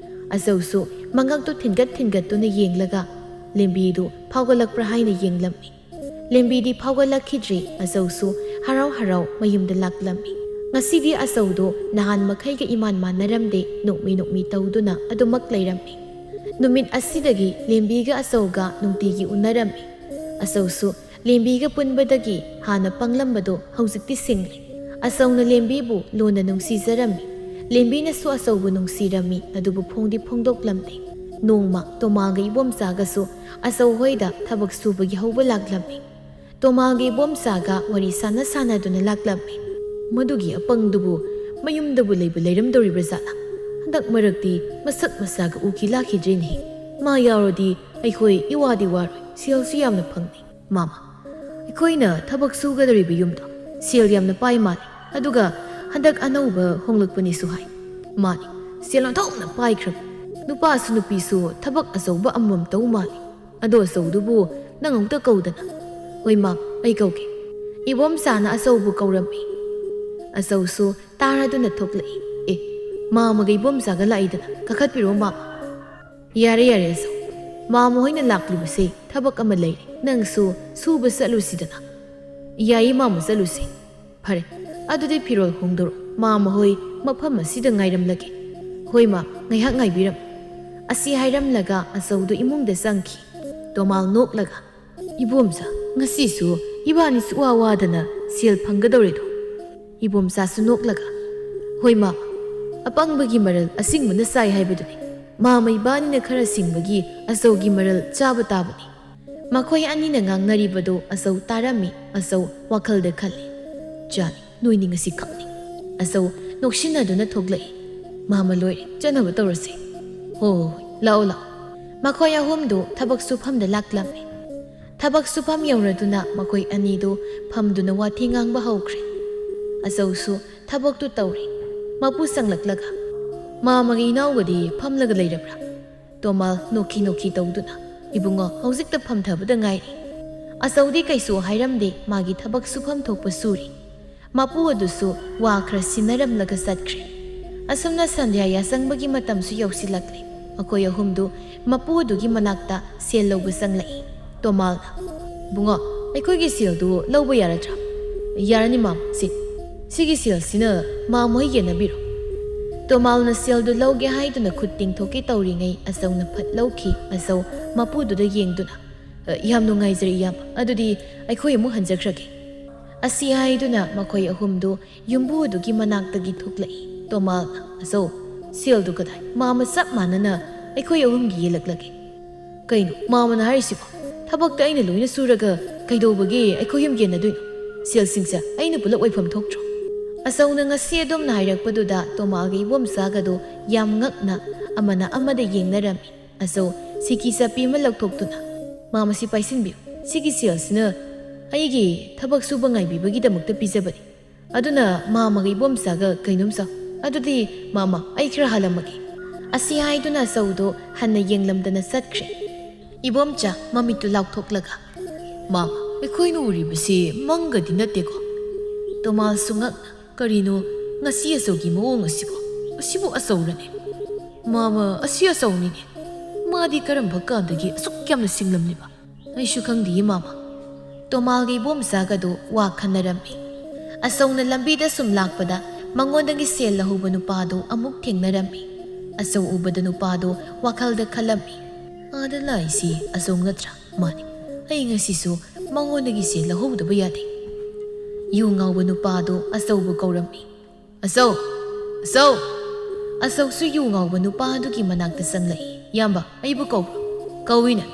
ꯑꯆꯧꯁꯨ ꯃꯉꯛꯇꯨ ꯊꯤꯟꯒꯠ ꯊꯤꯟꯒꯠꯇꯨꯅ ꯌꯦꯡꯂꯒ ꯂꯦꯝꯕꯤꯗꯨ ꯐꯥꯎꯒꯠꯂꯛꯄ꯭ꯔꯥ ꯍꯥꯏꯅ ꯌꯦꯡꯂꯝꯃꯤ꯫ ꯂꯦꯝꯕꯤꯗꯤ ꯐꯥꯎꯒꯠꯂꯛꯈꯤꯗ꯭ꯔꯤ꯫ ꯑꯆꯧꯁꯨ ꯍꯔꯥꯎ ꯍꯔꯥꯎ ꯃꯌꯨꯝꯗ ꯂꯥꯛꯂꯝꯃꯤ꯫ ꯉꯁꯤꯗꯤ ꯑꯆꯧꯗꯨ ꯅꯍꯥꯟ ꯃꯈꯩꯒ ꯏꯃꯥꯟ ꯃꯥꯟꯅꯔꯝꯗꯦ, ꯅꯣꯛꯃꯤ ꯅꯣꯛꯃꯤ ꯇꯧꯗꯨꯅ ꯑꯗꯨꯃꯛ ꯂꯩꯔꯝꯃꯤ꯫ ꯅꯨꯃꯤꯠ ꯑꯁꯤꯗꯒꯤ ꯂꯦꯝꯕꯤꯒ ꯑꯆꯧꯒ ꯅꯨꯡꯇꯤꯒꯤ ꯎꯅꯔꯝꯃꯤ꯫ ꯑꯆꯧꯁꯨ ꯂꯦꯝꯕꯤꯒ ꯄꯨꯟꯕꯗꯒꯤ ꯍꯥꯟꯅ ꯄꯪꯂꯝꯕꯗꯨ ꯍꯧꯖꯤꯛꯇꯤ ꯁꯤꯡꯂꯦ꯫ ꯑꯆꯧꯅ ꯂꯦꯝꯕꯤꯕꯨ ꯂꯨꯅ ꯅꯨꯡꯁꯤꯖꯔꯝꯃꯤ꯫ ꯂꯦꯝꯕꯤꯅꯁꯨ ꯑꯆꯧꯕꯨ ꯅꯨꯡꯁꯤꯔꯝꯃꯤ, ꯑꯗꯨꯕꯨ ꯐꯣꯡꯗꯤ ꯐꯣꯡꯗꯣꯛꯂꯝꯗꯦ꯫ ꯅꯣꯡꯃ ꯇꯣꯃꯥꯒ ꯏꯕꯣꯝꯆꯥꯒꯁꯨ ꯑꯆꯧ ꯍꯣꯏꯗ ꯊꯕꯛ ꯁꯨꯕꯒꯤ ꯍꯧꯕ ꯂꯥꯛꯂꯝꯃꯤ꯫ ꯇꯣꯃꯥꯒ ꯏꯕꯣꯝꯆꯥꯒ ꯋꯥꯔꯤ ꯁꯥꯟꯅ ꯁꯥꯟꯅꯗꯨꯅ ꯂꯥꯛꯂꯝꯃꯤ꯫ "ꯃꯗꯨꯒꯤ ꯑꯄꯪꯗꯨꯕꯨ ꯃꯌꯨꯝꯗꯕꯨ ꯂꯩꯕꯨ ꯂꯩꯔꯝꯗꯧꯔꯤꯕ꯭ꯔꯥ ꯖꯥꯠꯂꯥ? ꯍꯟꯗꯛ ꯃꯔꯛꯇꯤ ꯃꯁꯛ ꯃꯁꯥꯒ ꯎꯈꯤ ꯂꯥꯛꯈꯤꯗ꯭ꯔꯦꯅꯦ꯫ ꯃꯥ ꯌꯥꯎꯔꯗꯤ ꯑꯩꯈꯣꯏ ꯏꯋꯥꯗꯤ ꯋꯥꯔꯣꯏ, ꯁꯦꯜꯁꯨ ꯌꯥꯝꯅ ꯐꯪꯅꯤ꯫" "ꯃꯥꯃ, ꯑꯩꯈꯣꯏꯅ ꯊꯕꯛ ꯁꯨꯒꯗꯧꯔꯤꯕ ꯌꯨꯝꯗꯣ ꯁꯦꯜ ꯌꯥꯝꯅ ꯄꯥꯏ ꯃꯥꯜꯂꯤ, ꯑꯗꯨꯒ ꯍꯟꯗꯛ ꯑꯅꯧꯕ ꯍꯣꯡꯂꯛꯄꯅꯤꯁꯨ ꯍꯥꯏ꯫" "ꯃꯥꯅꯤ, ꯁꯦꯜ ꯑꯣꯟꯊꯣꯛꯅ ꯄꯥꯏꯈ꯭ꯔꯕ꯫ ꯅꯨꯄꯥꯁꯨ ꯅꯨꯄꯤꯁꯨ ꯊꯕꯛ ꯑꯆꯧꯕ ꯑꯃꯃꯝ ꯇꯧ ꯃꯥꯜꯂꯤ꯫ ꯑꯗꯣ ꯑꯆꯧꯗꯨꯕꯨ ꯅꯪ ꯑꯃꯨꯛꯇ ꯀꯧꯗꯅ꯫ "ꯍꯣꯏ ꯃꯥ, ꯑꯩ ꯀꯧꯒꯦ꯫" ꯏꯕꯣꯝꯆꯥꯅ ꯑꯆꯧꯕꯨ ꯀꯧꯔꯝꯃꯤ꯫ ꯑꯆꯧꯁꯨ ꯇꯥꯔꯗꯨꯅ ꯊꯣꯛꯂꯛꯏ꯫ "ꯑꯦ, ꯃꯥꯃꯒ ꯏꯕꯣꯝꯆꯥꯒ ꯂꯥꯛꯏꯗꯅ, ꯀꯥꯈꯠꯄꯤꯔꯣ ꯃꯥꯃ꯫" "ꯌꯥꯔꯦ, ꯌꯥꯔꯦ ꯑꯆꯧ, ꯃꯥꯃ ꯍꯣꯏꯅ ꯂꯥꯛꯂꯤꯕꯁꯦ ꯊꯕꯛ ꯑꯃ ꯂꯩꯔꯦ, ꯅꯪꯁꯨ ꯁꯨꯕ ꯆꯠꯂꯨꯁꯤꯗꯅ꯫" "ꯌꯥꯏꯌꯦ ꯃꯥꯃ, ꯆꯠꯂꯨꯁꯤ꯫" "ꯐꯔꯦ, ꯑꯗꯨꯗꯤ ꯐꯤꯔꯣꯜ ꯍꯣꯡꯗꯣꯔꯛꯑꯣ, ꯃꯥꯃ ꯍꯣꯏ ꯃꯐꯝ ꯑꯁꯤꯗ ꯉꯥꯏꯔꯝꯂꯒꯦ꯫" "ꯍꯣꯏ ꯃꯥ, ꯉꯥꯏꯍꯥꯛ ꯉꯥꯏꯕꯤꯔꯝꯃꯨ꯫" ꯑꯁꯤ ꯍꯥꯏꯔꯝꯂꯒ ꯑꯆꯧꯗꯨ ꯏꯃꯨꯡꯗ ꯆꯪꯈꯤ꯫ ꯇꯣꯃꯥꯜ ꯅꯣꯛꯂꯒ, "ꯏꯕꯣꯝꯆꯥ, ꯉꯁꯤꯁꯨ ꯏꯕꯥꯅꯤ ꯁꯨꯛꯋꯥ ꯋꯥꯗꯅ ꯁꯦꯜ ꯐꯪꯒꯗꯧꯔꯦꯗꯣ꯫" ꯏꯕꯣꯝꯆꯥꯁꯨ ꯅꯣꯛꯂꯒ, "ꯍꯣꯏ ꯃꯥ, ꯑꯄꯪꯕꯒꯤ ꯃꯔꯜ ꯑꯁꯤꯡꯕꯅ ꯆꯥꯏ ꯍꯥꯏꯕꯗꯨꯅꯤ꯫ ꯃꯥꯃ ꯏꯕꯥꯅꯤꯅ ꯈꯔ ꯁꯤꯡꯕꯒꯤ ꯑꯆꯧꯒꯤ ꯃꯔꯜ ꯆꯥꯕ ꯇꯥꯕꯅꯤ꯫" ꯃꯈꯣꯏ ꯑꯅꯤꯅ ꯉꯥꯡꯅꯔꯤꯕꯗꯨ ꯑꯆꯧ ꯇꯥꯔꯝꯃꯤ꯫ ꯑꯆꯧ ꯋꯥꯈꯜꯗ ꯈꯜꯂꯤ, "ꯆꯥꯅꯤ, ꯅꯣꯏꯅꯤ ꯉꯁꯤ ꯈꯛꯅꯤ꯫" ꯑꯆꯧ ꯅꯣꯛꯁꯤꯟꯅꯗꯨꯅ ꯊꯣꯛꯂꯛꯏ꯫ "ꯃꯥꯃ, ꯂꯣꯏꯔꯦ, ꯆꯠꯅꯕ ꯇꯧꯔꯁꯤ꯫" "ꯍꯣꯏ, ꯍꯣꯏ, ꯍꯣꯏ, ꯂꯥꯛꯑꯣ, ꯂꯥꯛꯑꯣ꯫" ꯃꯈꯣꯏ ꯑꯍꯨꯝꯗꯨ ꯊꯕꯛ ꯁꯨꯐꯝꯗ ꯂꯥꯛꯂꯝꯃꯤ꯫ ꯊꯕꯛ ꯁꯨꯐꯝ ꯌꯧꯔꯗꯨꯅ ꯃꯈꯣꯏ ꯑꯅꯤꯗꯨ ꯐꯝꯗꯨꯅ ꯋꯥꯊꯤ ꯉꯥꯡꯕ ꯍꯧꯈ꯭ꯔꯦ꯫ ꯑꯆꯧꯁꯨ ꯊꯕꯛꯇꯨ ꯇꯧꯔꯤ꯫ ꯃꯄꯨ ꯆꯪꯂꯛꯂꯒ, "ꯃꯥꯃꯒꯤ ꯏꯅꯥꯎꯒꯗꯤ ꯐꯝꯂꯒ ꯂꯩꯔꯕ꯭ꯔꯥ?" ꯇꯣꯃꯥꯜ ꯅꯣꯛꯈꯤ ꯅꯣꯛꯈꯤ ꯇꯧꯗꯨꯅ, "ꯏꯕꯨꯡꯉꯣ, ꯍꯧꯖꯤꯛꯇ ꯐꯝꯊꯕꯗ ꯉꯥꯏꯔꯤ꯫" ꯑꯆꯧꯗꯤ ꯀꯩꯁꯨ ꯍꯥꯏꯔꯝꯗꯦ, ꯃꯥꯒꯤ ꯊꯕꯛ ꯁꯨꯐꯝ ꯊꯣꯛꯄ ꯁꯨꯔꯤ꯫ ꯃꯄꯨ ꯑꯗꯨꯁꯨ ꯋꯥ ꯈꯔ ꯁꯤꯟꯅꯔꯝꯂꯒ ꯆꯠꯈ꯭ꯔꯦ꯫ ꯑꯁꯨꯝꯅ ꯁꯟꯙ꯭ꯌꯥ ꯌꯥꯆꯪꯕꯒꯤ ꯃꯇꯝꯁꯨ ꯌꯧꯁꯤꯜꯂꯛꯂꯦ꯫ ꯃꯈꯣꯏ ꯑꯍꯨꯝꯗꯨ ꯃꯄꯨ ꯑꯗꯨꯒꯤ ꯃꯅꯥꯛꯇ ꯁꯦꯜ ꯂꯧꯕ ꯆꯪꯂꯛꯏ꯫ ꯇꯣꯃꯥꯜꯅ, "ꯏꯕꯨꯡꯉꯣ, ꯑꯩꯈꯣꯏꯒꯤ ꯁꯦꯜꯗꯨ ꯂꯧꯕ ꯌꯥꯔꯗ꯭ꯔꯥ?" "ꯌꯥꯔꯅꯤ ꯃꯥꯝ, ꯁꯤ, ꯁꯤꯒꯤ ꯁꯦꯜꯁꯤꯅ ꯃꯥꯝ ꯍꯣꯏ ꯌꯦꯟꯅꯕꯤꯔꯣ꯫" ꯇꯣꯃꯥꯜꯅ ꯁꯦꯜꯗꯨ ꯂꯧꯒꯦ ꯍꯥꯏꯗꯨꯅ ꯈꯨꯠ ꯇꯤꯡꯊꯣꯛꯀꯦ ꯇꯧꯔꯤꯉꯩ ꯑꯆꯧꯅ ꯐꯠ ꯂꯧꯈꯤ꯫ ꯑꯆꯧ ꯃꯄꯨꯗꯨꯗ ꯌꯦꯡꯗꯨꯅ, "ꯑ, ꯌꯥꯝ ꯅꯨꯡꯉꯥꯏꯖꯔꯦ ꯏꯌꯥꯝꯕ, ꯑꯗꯨꯗꯤ ꯑꯩꯈꯣꯏ ꯑꯃꯨꯛ ꯍꯟꯖꯈ꯭ꯔꯒꯦ꯫" ꯑꯁꯤ ꯍꯥꯏꯗꯨꯅ ꯃꯈꯣꯏ ꯑꯍꯨꯝꯗꯨ ꯌꯨꯝꯕꯨ ꯑꯗꯨꯒꯤ ꯃꯅꯥꯛꯇꯒꯤ ꯊꯣꯛꯂꯛꯏ꯫ ꯇꯣꯃꯥꯜꯅ, "ꯑꯆꯧ, ꯁꯦꯜꯗꯨ ꯀꯗꯥꯏ? ꯃꯥꯃ ꯆꯞ ꯃꯥꯟꯅꯅ ꯑꯩꯈꯣꯏ ꯑꯍꯨꯝꯒꯤ ꯌꯦꯜꯂꯛꯂꯒꯦ꯫" "ꯀꯩꯅꯣ ꯃꯥꯃꯅ ꯍꯥꯏꯔꯤꯁꯤꯕꯣ? ꯊꯕꯛꯇ ꯑꯩꯅ ꯂꯣꯏꯅ ꯁꯨꯔꯒ ꯀꯩꯗꯧꯕꯒꯤ ꯑꯩꯈꯣꯏ ꯑꯍꯨꯝ ꯌꯦꯟꯅꯗꯣꯏꯅꯣ? ꯁꯦꯜꯁꯤꯡꯁꯦ ꯑꯩꯅ ꯄꯨꯂꯞ ꯑꯣꯏꯐꯝ ꯊꯣꯛꯇ꯭ꯔꯣ?" ꯑꯆꯧꯅ ꯉꯁꯤ ꯑꯗꯣꯝꯅ ꯍꯥꯏꯔꯛꯄꯗꯨꯗ ꯇꯣꯃꯥꯜꯒ ꯏꯕꯣꯝꯆꯥꯒꯗꯣ ꯌꯥꯝ ꯉꯛꯅ ꯑꯃꯅ ꯑꯃꯗ ꯌꯦꯡꯅꯔꯝꯃꯤ꯫ ꯑꯆꯧ ꯁꯤꯀꯤ ꯆꯠꯄꯤ ꯑꯃ ꯂꯧꯊꯣꯛꯇꯨꯅ, "ꯃꯥꯃ, ꯁꯤ ꯄꯥꯏꯁꯤꯟꯕꯤꯌꯨ꯫ ꯁꯤꯒꯤ ꯁꯦꯜꯁꯤꯅ ꯑꯩꯒꯤ ꯊꯕꯛ ꯁꯨꯕ ꯉꯥꯏꯕꯤꯕꯒꯤꯗꯃꯛꯇ ꯄꯤꯖꯕꯅꯤ꯫ ꯑꯗꯨꯅ ꯃꯥꯃꯒ ꯏꯕꯣꯝꯆꯥꯒ ꯀꯩꯅꯣꯝ ꯆꯥꯎ꯫ ꯑꯗꯨꯗꯤ ꯃꯥꯃ, ꯑꯩ ꯈꯔ ꯍꯥꯜꯂꯝꯃꯒꯦ꯫" ꯑꯁꯤ ꯍꯥꯏꯗꯨꯅ ꯑꯆꯧꯗꯣ ꯍꯟꯅ ꯌꯦꯡꯂꯝꯗꯅ ꯆꯠꯈ꯭ꯔꯦ꯫ ꯏꯕꯣꯝꯆꯥ ꯃꯃꯤꯠꯇꯨ ꯂꯥꯎꯊꯣꯛꯂꯒ, "ꯃꯥꯃ, ꯑꯩꯈꯣꯏꯅ ꯎꯔꯤꯕꯁꯤ ꯃꯪꯒꯗꯤ ꯅꯠꯇꯦꯀꯣ?" ꯇꯣꯃꯥꯜꯁꯨ ꯉꯛꯅ, "ꯀꯔꯤꯅꯣ ꯉꯁꯤ ꯑꯆꯧꯒꯤ ꯃꯑꯣꯡ ꯑꯁꯤꯕꯣ? ꯑꯁꯤꯕꯨ ꯑꯆꯧꯔꯅꯦ? ꯃꯥꯃ, ꯑꯁꯤ ꯑꯆꯧꯅꯤꯅꯦ꯫ ꯃꯥꯗꯤ ꯀꯔꯝꯕ ꯀꯥꯟꯗꯒꯤ ꯑꯁꯨꯛ ꯌꯥꯝꯅ ꯁꯤꯡꯂꯝꯂꯤꯕ? ꯑꯩꯁꯨ ꯈꯪꯗꯤꯌꯦ, ꯃꯥꯃ꯫" ꯇꯣꯃꯥꯜꯒ ꯏꯕꯣꯝꯆꯥꯒꯗꯨ ꯋꯥ ꯈꯟꯅꯔꯝꯃꯤ꯫ ꯑꯆꯧꯅ ꯂꯝꯕꯤꯗ ꯁꯨꯝ ꯂꯥꯛꯄꯗ ꯃꯉꯣꯟꯗꯒꯤ ꯁꯦꯜ ꯂꯧꯍꯧꯕ ꯅꯨꯄꯥꯗꯨ ꯑꯃꯨꯛ ꯊꯦꯡꯅꯔꯝꯃꯤ꯫ ꯑꯆꯧ ꯎꯕꯗ ꯅꯨꯄꯥꯗꯨ ꯋꯥꯈꯜꯗ ꯈꯜꯂꯝꯃꯤ, "ꯑꯥꯗ ꯂꯥꯛꯏꯁꯤ ꯑꯆꯧ ꯅꯠꯇ꯭ꯔꯥ? ꯃꯥꯅꯤ, ꯑꯩ ꯉꯁꯤꯁꯨ ꯃꯉꯣꯟꯗꯒꯤ ꯁꯦꯜ ꯂꯧꯍꯧꯗꯕ ꯌꯥꯗꯦ꯫" ꯌꯨ ꯉꯥꯎꯕ ꯅꯨꯄꯥꯗꯨ ꯑꯆꯧꯕꯨ ꯀꯧꯔꯝꯃꯤ꯫ "ꯑꯆꯧ! ꯑꯆꯧ!" ꯑꯆꯧꯁꯨ ꯌꯨ ꯉꯥꯎꯕ ꯅꯨꯄꯥ ꯑꯗꯨꯒꯤ ꯃꯅꯥꯛꯇ ꯆꯪꯂꯛꯏ꯫ "ꯏꯌꯥꯝꯕ, ꯑꯩꯕꯨ ꯀꯧꯕ꯭ꯔꯣ?" "ꯀꯧꯏꯅ꯫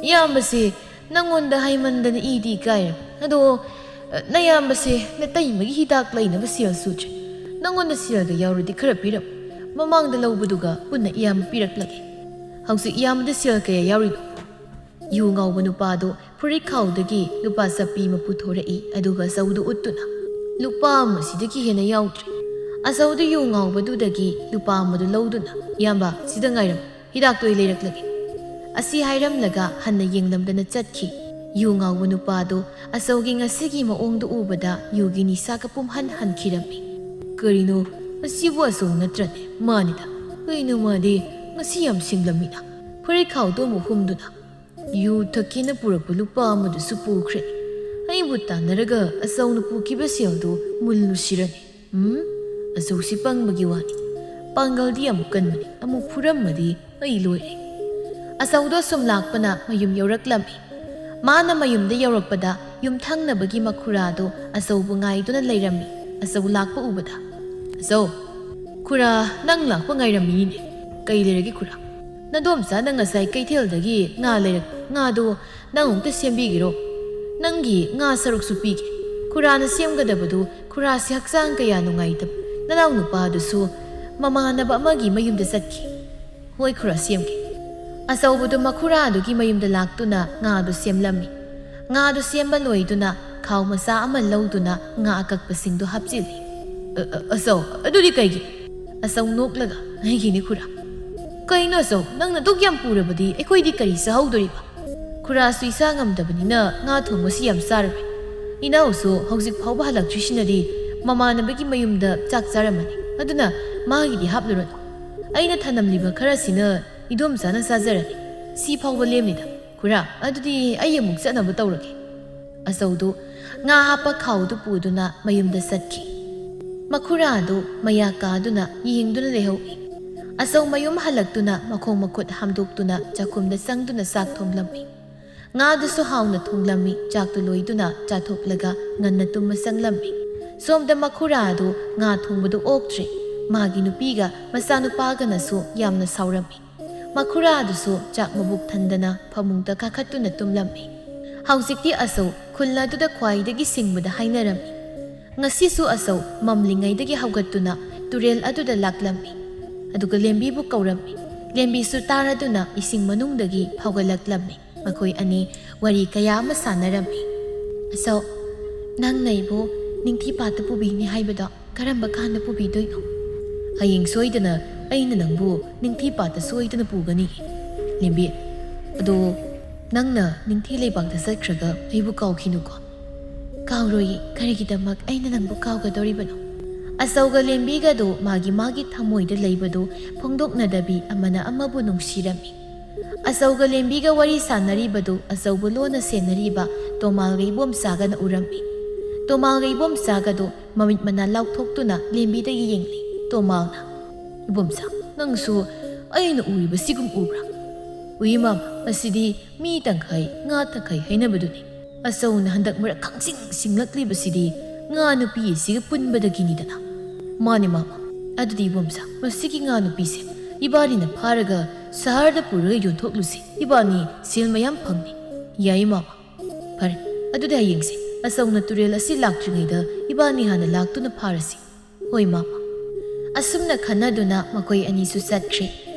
ꯏꯌꯥꯝꯕꯁꯦ, ꯅꯪꯉꯣꯟꯗ ꯍꯥꯏꯃꯟꯗꯅ ꯏꯗꯤ ꯏꯀꯥꯏꯔꯦ꯫ ꯑꯗꯣ, ꯑ, ꯅꯌꯥꯝꯕꯁꯦ ꯅꯇꯩꯃꯒꯤ ꯍꯤꯗꯥꯛ ꯂꯩꯅꯕ ꯁꯦꯜ ꯁꯨꯗ꯭ꯔꯦ꯫ ꯅꯪꯉꯣꯟꯗ ꯁꯦꯜꯗꯣ ꯌꯥꯎꯔꯗꯤ ꯈꯔ ꯄꯤꯔꯝꯃꯨ꯫ ꯃꯃꯥꯡꯗ ꯂꯧꯕꯗꯨꯒ ꯄꯨꯟꯅ ꯏꯌꯥꯝꯕ ꯄꯤꯔꯛꯂꯒꯦ꯫" "ꯍꯧꯖꯤꯛ ꯏꯌꯥꯝꯕꯗ ꯁꯦꯜ ꯀꯌꯥ ꯌꯥꯎꯔꯤꯅꯣ?" ꯌꯨ ꯉꯥꯎꯕ ꯅꯨꯄꯥꯗꯨ ꯐꯨꯔꯤꯠ ꯈꯥꯎꯗꯒꯤ ꯂꯨꯄꯥ ꯆꯞꯄꯤ ꯑꯃ ꯄꯨꯊꯣꯔꯛꯏ, ꯑꯗꯨꯒ ꯑꯆꯧꯗꯨ ꯎꯠꯇꯨꯅ, "ꯂꯨꯄꯥ ꯑꯃ ꯁꯤꯗꯒꯤ ꯍꯦꯟꯅ ꯌꯥꯎꯗ꯭ꯔꯦ꯫" ꯑꯆꯧꯗꯨ ꯌꯨ ꯉꯥꯎꯕꯗꯨꯗꯒꯤ ꯂꯨꯄꯥ ꯑꯃꯗꯨ ꯂꯧꯗꯨꯅ, "ꯏꯌꯥꯝꯕ, ꯁꯤꯗ ꯉꯥꯏꯔꯝꯃꯨ, ꯍꯤꯗꯥꯛꯇꯨ ꯑꯩ ꯂꯩꯔꯛꯂꯒꯦ꯫" ꯑꯁꯤ ꯍꯥꯏꯔꯝꯂꯒ ꯍꯟꯅ ꯌꯦꯡꯂꯝꯗꯅ ꯆꯠꯈꯤ꯫ ꯌꯨ ꯉꯥꯎꯕ ꯅꯨꯄꯥꯗꯨ ꯑꯆꯧꯒꯤ ꯉꯁꯤꯒꯤ ꯃꯑꯣꯡꯗꯨ ꯎꯕꯗ ꯌꯨꯒꯤ ꯅꯤꯁꯥꯒ ꯄꯨꯝꯍꯟ ꯍꯟꯈꯤꯔꯝꯃꯤ꯫ "ꯀꯔꯤꯅꯣ, ꯑꯁꯤꯕꯨ ꯑꯆꯧ ꯅꯠꯇ꯭ꯔꯅꯦ? ꯃꯥꯅꯤꯗ꯫ ꯀꯩꯅꯣ ꯃꯥꯗꯤ ꯉꯁꯤ ꯌꯥꯝ ꯁꯤꯡꯂꯝꯃꯤꯅ꯫" ꯐꯨꯔꯤꯠ ꯈꯥꯎꯗꯨ ꯑꯃꯨꯛ ꯍꯨꯝꯗꯨꯅ, "ꯌꯨ ꯊꯛꯀꯦꯅ ꯄꯨꯔꯛꯄ ꯂꯨꯄꯥ ꯑꯃꯗꯨꯁꯨ ꯄꯨꯈ꯭ꯔꯦ꯫ ꯑꯩꯕꯨ ꯇꯥꯟꯅꯔꯒ ꯑꯆꯧꯅ ꯄꯨꯈꯤꯕ ꯁꯦꯜꯗꯨ ꯃꯨꯜꯂꯨꯁꯤꯔꯅꯦ꯫ ꯎꯝ, ꯑꯆꯧꯁꯤ ꯄꯪꯕꯒꯤ ꯋꯥꯅꯤ꯫ ꯄꯥꯡꯒꯜꯗꯤ ꯌꯥꯝ ꯀꯟꯕꯅꯤ꯫ ꯑꯃꯨꯛ ꯐꯨꯔꯝꯃꯗꯤ ꯑꯩ ꯂꯣꯏꯔꯦ꯫" ꯑꯆꯧꯗꯣ ꯁꯨꯝ ꯂꯥꯛꯄꯅ ꯃꯌꯨꯝ ꯌꯧꯔꯛꯂꯝꯃꯤ꯫ ꯃꯥꯅ ꯃꯌꯨꯝꯗ ꯌꯧꯔꯛꯄꯗ ꯌꯨꯝꯊꯪꯅꯕꯒꯤ ꯃꯈꯨꯔꯥꯗꯣ ꯑꯆꯧꯕꯨ ꯉꯥꯏꯗꯨꯅ ꯂꯩꯔꯝꯃꯤ꯫ ꯑꯆꯧ ꯂꯥꯛꯄ ꯎꯕꯗ, "ꯑꯆꯧ, ꯈꯨꯔꯥ, ꯅꯪ ꯂꯥꯛꯄ ꯉꯥꯏꯔꯝꯃꯤꯅꯤꯅꯦ꯫ ꯀꯩ ꯂꯩꯔꯒꯦ ꯈꯨꯔꯥ? ꯅꯗꯣꯝꯆꯥꯅ ꯉꯁꯥꯏ ꯀꯩꯊꯦꯜꯗꯒꯤ ꯉꯥ ꯂꯩꯔꯛꯄ꯫ ꯉꯥꯗꯣ ꯅꯪ ꯑꯃꯨꯛꯇ ꯁꯦꯝꯕꯤꯒꯦꯔꯣ? ꯅꯪꯒꯤ ꯉꯥ ꯁꯔꯨꯛꯁꯨ ꯄꯤꯒꯦ꯫" ꯈꯨꯔꯥꯅ ꯁꯦꯝꯒꯗꯕꯗꯨ ꯈꯨꯔꯥꯁꯤ ꯍꯛꯆꯥꯡ ꯀꯌꯥ ꯅꯨꯡꯉꯥꯏꯇꯕ꯫ ꯅꯅꯥꯎ ꯅꯨꯄꯥꯗꯨꯁꯨ ꯃꯃꯥꯟꯅꯕ ꯑꯃꯒꯤ ꯃꯌꯨꯝꯗ ꯆꯠꯈꯤ꯫ "ꯍꯣꯏ ꯈꯨꯔꯥ, ꯁꯦꯝꯒꯦ꯫" ꯑꯆꯧꯕꯗꯨ ꯃꯈꯨꯔꯥꯗꯨꯒꯤ ꯃꯌꯨꯝꯗ ꯂꯥꯛꯇꯨꯅ ꯉꯥꯗꯨ ꯁꯦꯝꯂꯝꯃꯤ꯫ ꯉꯥꯗꯨ ꯁꯦꯝꯕ ꯂꯣꯏꯗꯨꯅ ꯈꯥꯎ ꯃꯆꯥ ꯑꯃ ꯂꯧꯗꯨꯅ ꯉꯥ ꯑꯀꯛꯄꯁꯤꯡꯗꯨ ꯍꯥꯞꯆꯤꯜꯂꯤ꯫ "ꯑ, ꯑ, ꯑꯆꯧ, ꯑꯗꯨꯗꯤ ꯀꯩꯒꯤ?" ꯑꯆꯧ ꯅꯣꯛꯂꯒ, "ꯑꯩꯒꯤꯅꯤ ꯈꯨꯔꯥ꯫ "ꯀꯩꯅꯣ ꯑꯆꯧ, ꯅꯪꯅ ꯑꯗꯨꯛ ꯌꯥꯝ ꯄꯨꯔꯕꯗꯤ ꯑꯩꯈꯣꯏꯗꯤ ꯀꯔꯤ ꯆꯥꯍꯧꯗꯣꯔꯤꯕ? ꯈꯨꯔꯥꯁꯨ ꯏꯁꯥ ꯉꯝꯗꯕꯅꯤꯅ ꯉꯥ ꯊꯣꯡꯕꯁꯤ ꯌꯥꯝ ꯆꯥꯔꯔꯣꯏ꯫ ꯏꯅꯥꯎꯁꯨ ꯍꯧꯖꯤꯛ ꯐꯥꯎꯕ ꯍꯜꯂꯛꯇ꯭ꯔꯤꯁꯤꯅꯗꯤ ꯃꯃꯥꯟꯅꯕꯒꯤ ꯃꯌꯨꯝꯗ ꯆꯥꯛ ꯆꯥꯔꯝꯃꯅꯤ꯫ ꯑꯗꯨꯅ ꯃꯥꯒꯤꯗꯤ ꯍꯥꯞꯂꯨꯔꯅꯨ꯫ ꯑꯩꯅ ꯊꯅꯝꯂꯤꯕ ꯈꯔꯁꯤꯅ ꯏꯗꯣꯝꯆꯥꯅ ꯆꯥꯖꯔꯅꯤ꯫ ꯁꯤ ꯐꯥꯎꯕ ꯂꯦꯝꯂꯤꯗ꯫ ꯈꯨꯔꯥ, ꯑꯗꯨꯗꯤ ꯑꯩ ꯑꯃꯨꯛ ꯆꯠꯅꯕ ꯇꯧꯔꯒꯦ꯫" ꯑꯆꯧꯗꯨ ꯉꯥ ꯍꯥꯞꯄ ꯈꯥꯎꯗꯨ ꯄꯨꯗꯨꯅ ꯃꯌꯨꯝꯗ ꯆꯠꯈꯤ꯫ ꯃꯈꯨꯔꯥ ꯑꯗꯨ ꯃꯌꯥ ꯀꯥꯗꯨꯅ ꯌꯦꯡꯗꯨꯅ ꯂꯩꯍꯧꯏ꯫ ꯑꯆꯧ ꯃꯌꯨꯝ ꯍꯜꯂꯛꯇꯨꯅ ꯃꯈꯣꯡ ꯃꯈꯨꯠ ꯍꯥꯝꯗꯣꯛꯇꯨꯅ ꯆꯥꯛꯈꯨꯝꯗ ꯆꯪꯗꯨꯅ ꯆꯥꯛ ꯊꯣꯡꯂꯝꯃꯤ꯫ ꯉꯥꯗꯨꯁꯨ ꯍꯥꯎꯅ ꯊꯣꯡꯂꯝꯃꯤ꯫ ꯆꯥꯛꯇꯨ ꯂꯣꯏꯗꯨꯅ ꯆꯥꯊꯣꯛꯂꯒ ꯉꯟꯅ ꯇꯨꯝꯕ ꯆꯪꯂꯝꯃꯤ꯫ ꯁꯣꯝꯗ ꯃꯈꯨꯔꯥ ꯑꯗꯨ ꯉꯥ ꯊꯣꯡꯕꯗꯨ ꯑꯣꯛꯇ꯭ꯔꯦ꯫ ꯃꯥꯒꯤ ꯅꯨꯄꯤꯒ ꯃꯆꯥꯅꯨꯄꯥꯒꯅꯁꯨ ꯌꯥꯝꯅ ꯁꯥꯎꯔꯝꯃꯤ꯫ ꯃꯈꯨꯔꯥ ꯑꯗꯨꯁꯨ ꯆꯥꯛ ꯃꯕꯨꯛ ꯊꯟꯗꯅ ꯐꯃꯨꯡꯗ ꯀꯥꯈꯠꯇꯨꯅ ꯇꯨꯝꯂꯝꯃꯤ꯫ ꯍꯧꯖꯤꯛꯇꯤ ꯑꯆꯧ ꯈꯨꯜ ꯑꯗꯨꯗ ꯈ꯭ꯋꯥꯏꯗꯒꯤ ꯁꯤꯡꯕꯗ ꯍꯥꯏꯅꯔꯝꯃꯤ꯫ ꯉꯁꯤꯁꯨ ꯑꯆꯧ ꯃꯝꯂꯤꯉꯩꯗꯒꯤ ꯍꯧꯒꯠꯇꯨꯅ ꯇꯨꯔꯦꯜ ꯑꯗꯨꯗ ꯂꯥꯛꯂꯝꯃꯤ꯫ ꯑꯗꯨꯒ ꯂꯦꯝꯕꯤꯕꯨ ꯀꯧꯔꯝꯃꯤ꯫ ꯂꯦꯝꯕꯤꯁꯨ ꯇꯥꯔꯗꯨꯅ ꯏꯁꯤꯡ ꯃꯅꯨꯡꯗꯒꯤ ꯐꯥꯎꯒꯠꯂꯛꯂꯝꯃꯤ꯫ ꯃꯈꯣꯏ ꯑꯅꯤ ꯋꯥꯔꯤ ꯀꯌꯥ ꯑꯃ ꯁꯥꯟꯅꯔꯝꯃꯤ꯫ "ꯑꯆꯧ, ꯅꯪꯅ ꯑꯩꯕꯨ ꯅꯤꯡꯊꯤ ꯄꯥꯠꯇ ꯄꯨꯕꯤꯅꯤ ꯍꯥꯏꯕꯗꯣ ꯀꯔꯝꯕ ꯀꯥꯟꯗ ꯄꯨꯕꯤꯗꯣꯏꯅꯣ?" "ꯍꯌꯦꯡ ꯁꯣꯏꯗꯅ ꯑꯩꯅ ꯅꯪꯕꯨ ꯅꯤꯡꯊꯤ ꯄꯥꯠꯇ ꯁꯣꯏꯗꯅ ꯄꯨꯒꯅꯤ꯫ ꯂꯦꯝꯕꯤ, ꯑꯗꯣ ꯅꯪꯅ ꯅꯤꯡꯊꯤ ꯂꯩꯕꯥꯛꯇ ꯆꯠꯈ꯭ꯔꯒ ꯑꯩꯕꯨ ꯀꯥꯎꯈꯤꯅꯨꯀꯣ꯫" "ꯀꯥꯎꯔꯣꯏꯌꯦ, ꯀꯔꯤꯒꯤꯗꯃꯛ ꯑꯩꯅ ꯅꯪꯕꯨ ꯀꯥꯎꯒꯗꯧꯔꯤꯕꯅꯣ?" ꯑꯆꯧꯒ ꯂꯦꯝꯕꯤꯒꯗꯨ ꯃꯥꯒꯤ ꯃꯥꯒꯤ ꯊꯃꯣꯏꯗ ꯂꯩꯕꯗꯨ ꯐꯣꯡꯗꯣꯛꯅꯗꯕꯤ ꯑꯃꯅ ꯑꯃꯕꯨ ꯅꯨꯡꯁꯤꯔꯝꯃꯤ꯫ ꯑꯆꯧꯒ ꯂꯦꯝꯕꯤꯒ ꯋꯥꯔꯤ ꯁꯥꯟꯅꯔꯤꯕꯗꯨ ꯑꯆꯧꯕꯨ ꯂꯣꯟꯅ ꯁꯦꯟꯅꯔꯤꯕ ꯇꯣꯃꯥꯜꯒ ꯏꯕꯣꯝꯆꯥꯒꯅ ꯎꯔꯝꯃꯤ꯫ ꯇꯣꯃꯥꯜꯒ ꯏꯕꯣꯝꯆꯥꯒꯗꯨ ꯃꯃꯤꯠ ꯃꯅꯥ ꯂꯥꯎꯊꯣꯛꯇꯨꯅ ꯂꯦꯝꯕꯤꯗ ꯌꯦꯡꯂꯤ꯫ ꯇꯣꯃꯥꯜꯅ, "ꯏꯕꯣꯝꯆꯥ, ꯅꯪꯁꯨ ꯑꯩꯅ ꯎꯔꯤꯕꯁꯤꯒꯨꯝ ꯎꯕ꯭ꯔꯥ?" "ꯎꯏ ꯃꯥꯃ, ꯃꯁꯤꯗꯤ ꯃꯤ ꯇꯪꯈꯥꯏ ꯉꯥ ꯇꯪꯈꯥꯏ ꯍꯥꯏꯅꯕꯗꯨꯅꯤ꯫ ꯑꯆꯧꯅ ꯍꯟꯗꯛ ꯃꯔꯛ ꯈꯪꯁꯤꯡ ꯁꯤꯡꯂꯛꯂꯤꯕꯁꯤꯗꯤ ꯉꯥ ꯅꯨꯄꯤ ꯑꯁꯤꯒ ꯄꯨꯟꯕꯗꯒꯤꯅꯤꯗꯅ꯫" "ꯃꯥꯅꯦ ꯃꯥꯃ꯫ ꯑꯗꯨꯗꯤ ꯏꯕꯣꯝꯆꯥ, ꯃꯁꯤꯒꯤ ꯉꯥ ꯅꯨꯄꯤꯁꯦ ꯏꯕꯥꯅꯤꯅ ꯐꯥꯔꯒ ꯁꯍꯔꯗ ꯄꯨꯔꯒ ꯌꯣꯟꯊꯣꯛꯂꯨꯁꯤ꯫ ꯏꯕꯥꯅꯤ ꯁꯦꯜ ꯃꯌꯥꯝ ꯐꯪꯅꯤ꯫" "ꯌꯥꯏꯌꯦ ꯃꯥꯃ꯫ ꯐꯔꯦ, ꯑꯗꯨꯗꯤ ꯍꯌꯦꯡꯁꯦ ꯑꯆꯧꯅ ꯇꯨꯔꯦꯜ ꯑꯁꯤ ꯂꯥꯛꯇ꯭ꯔꯤꯉꯩꯗ ꯏꯕꯥꯅꯤ ꯍꯥꯟꯅ ꯂꯥꯛꯇꯨꯅ ꯐꯥꯔꯁꯤ꯫" "ꯍꯣꯏ ꯃꯥꯃ꯫" ꯑꯁꯨꯝꯅ ꯈꯟꯅꯗꯨꯅ ꯃꯈꯣꯏ ꯑꯅꯤꯁꯨ ꯆꯠꯈ꯭ꯔꯦ꯫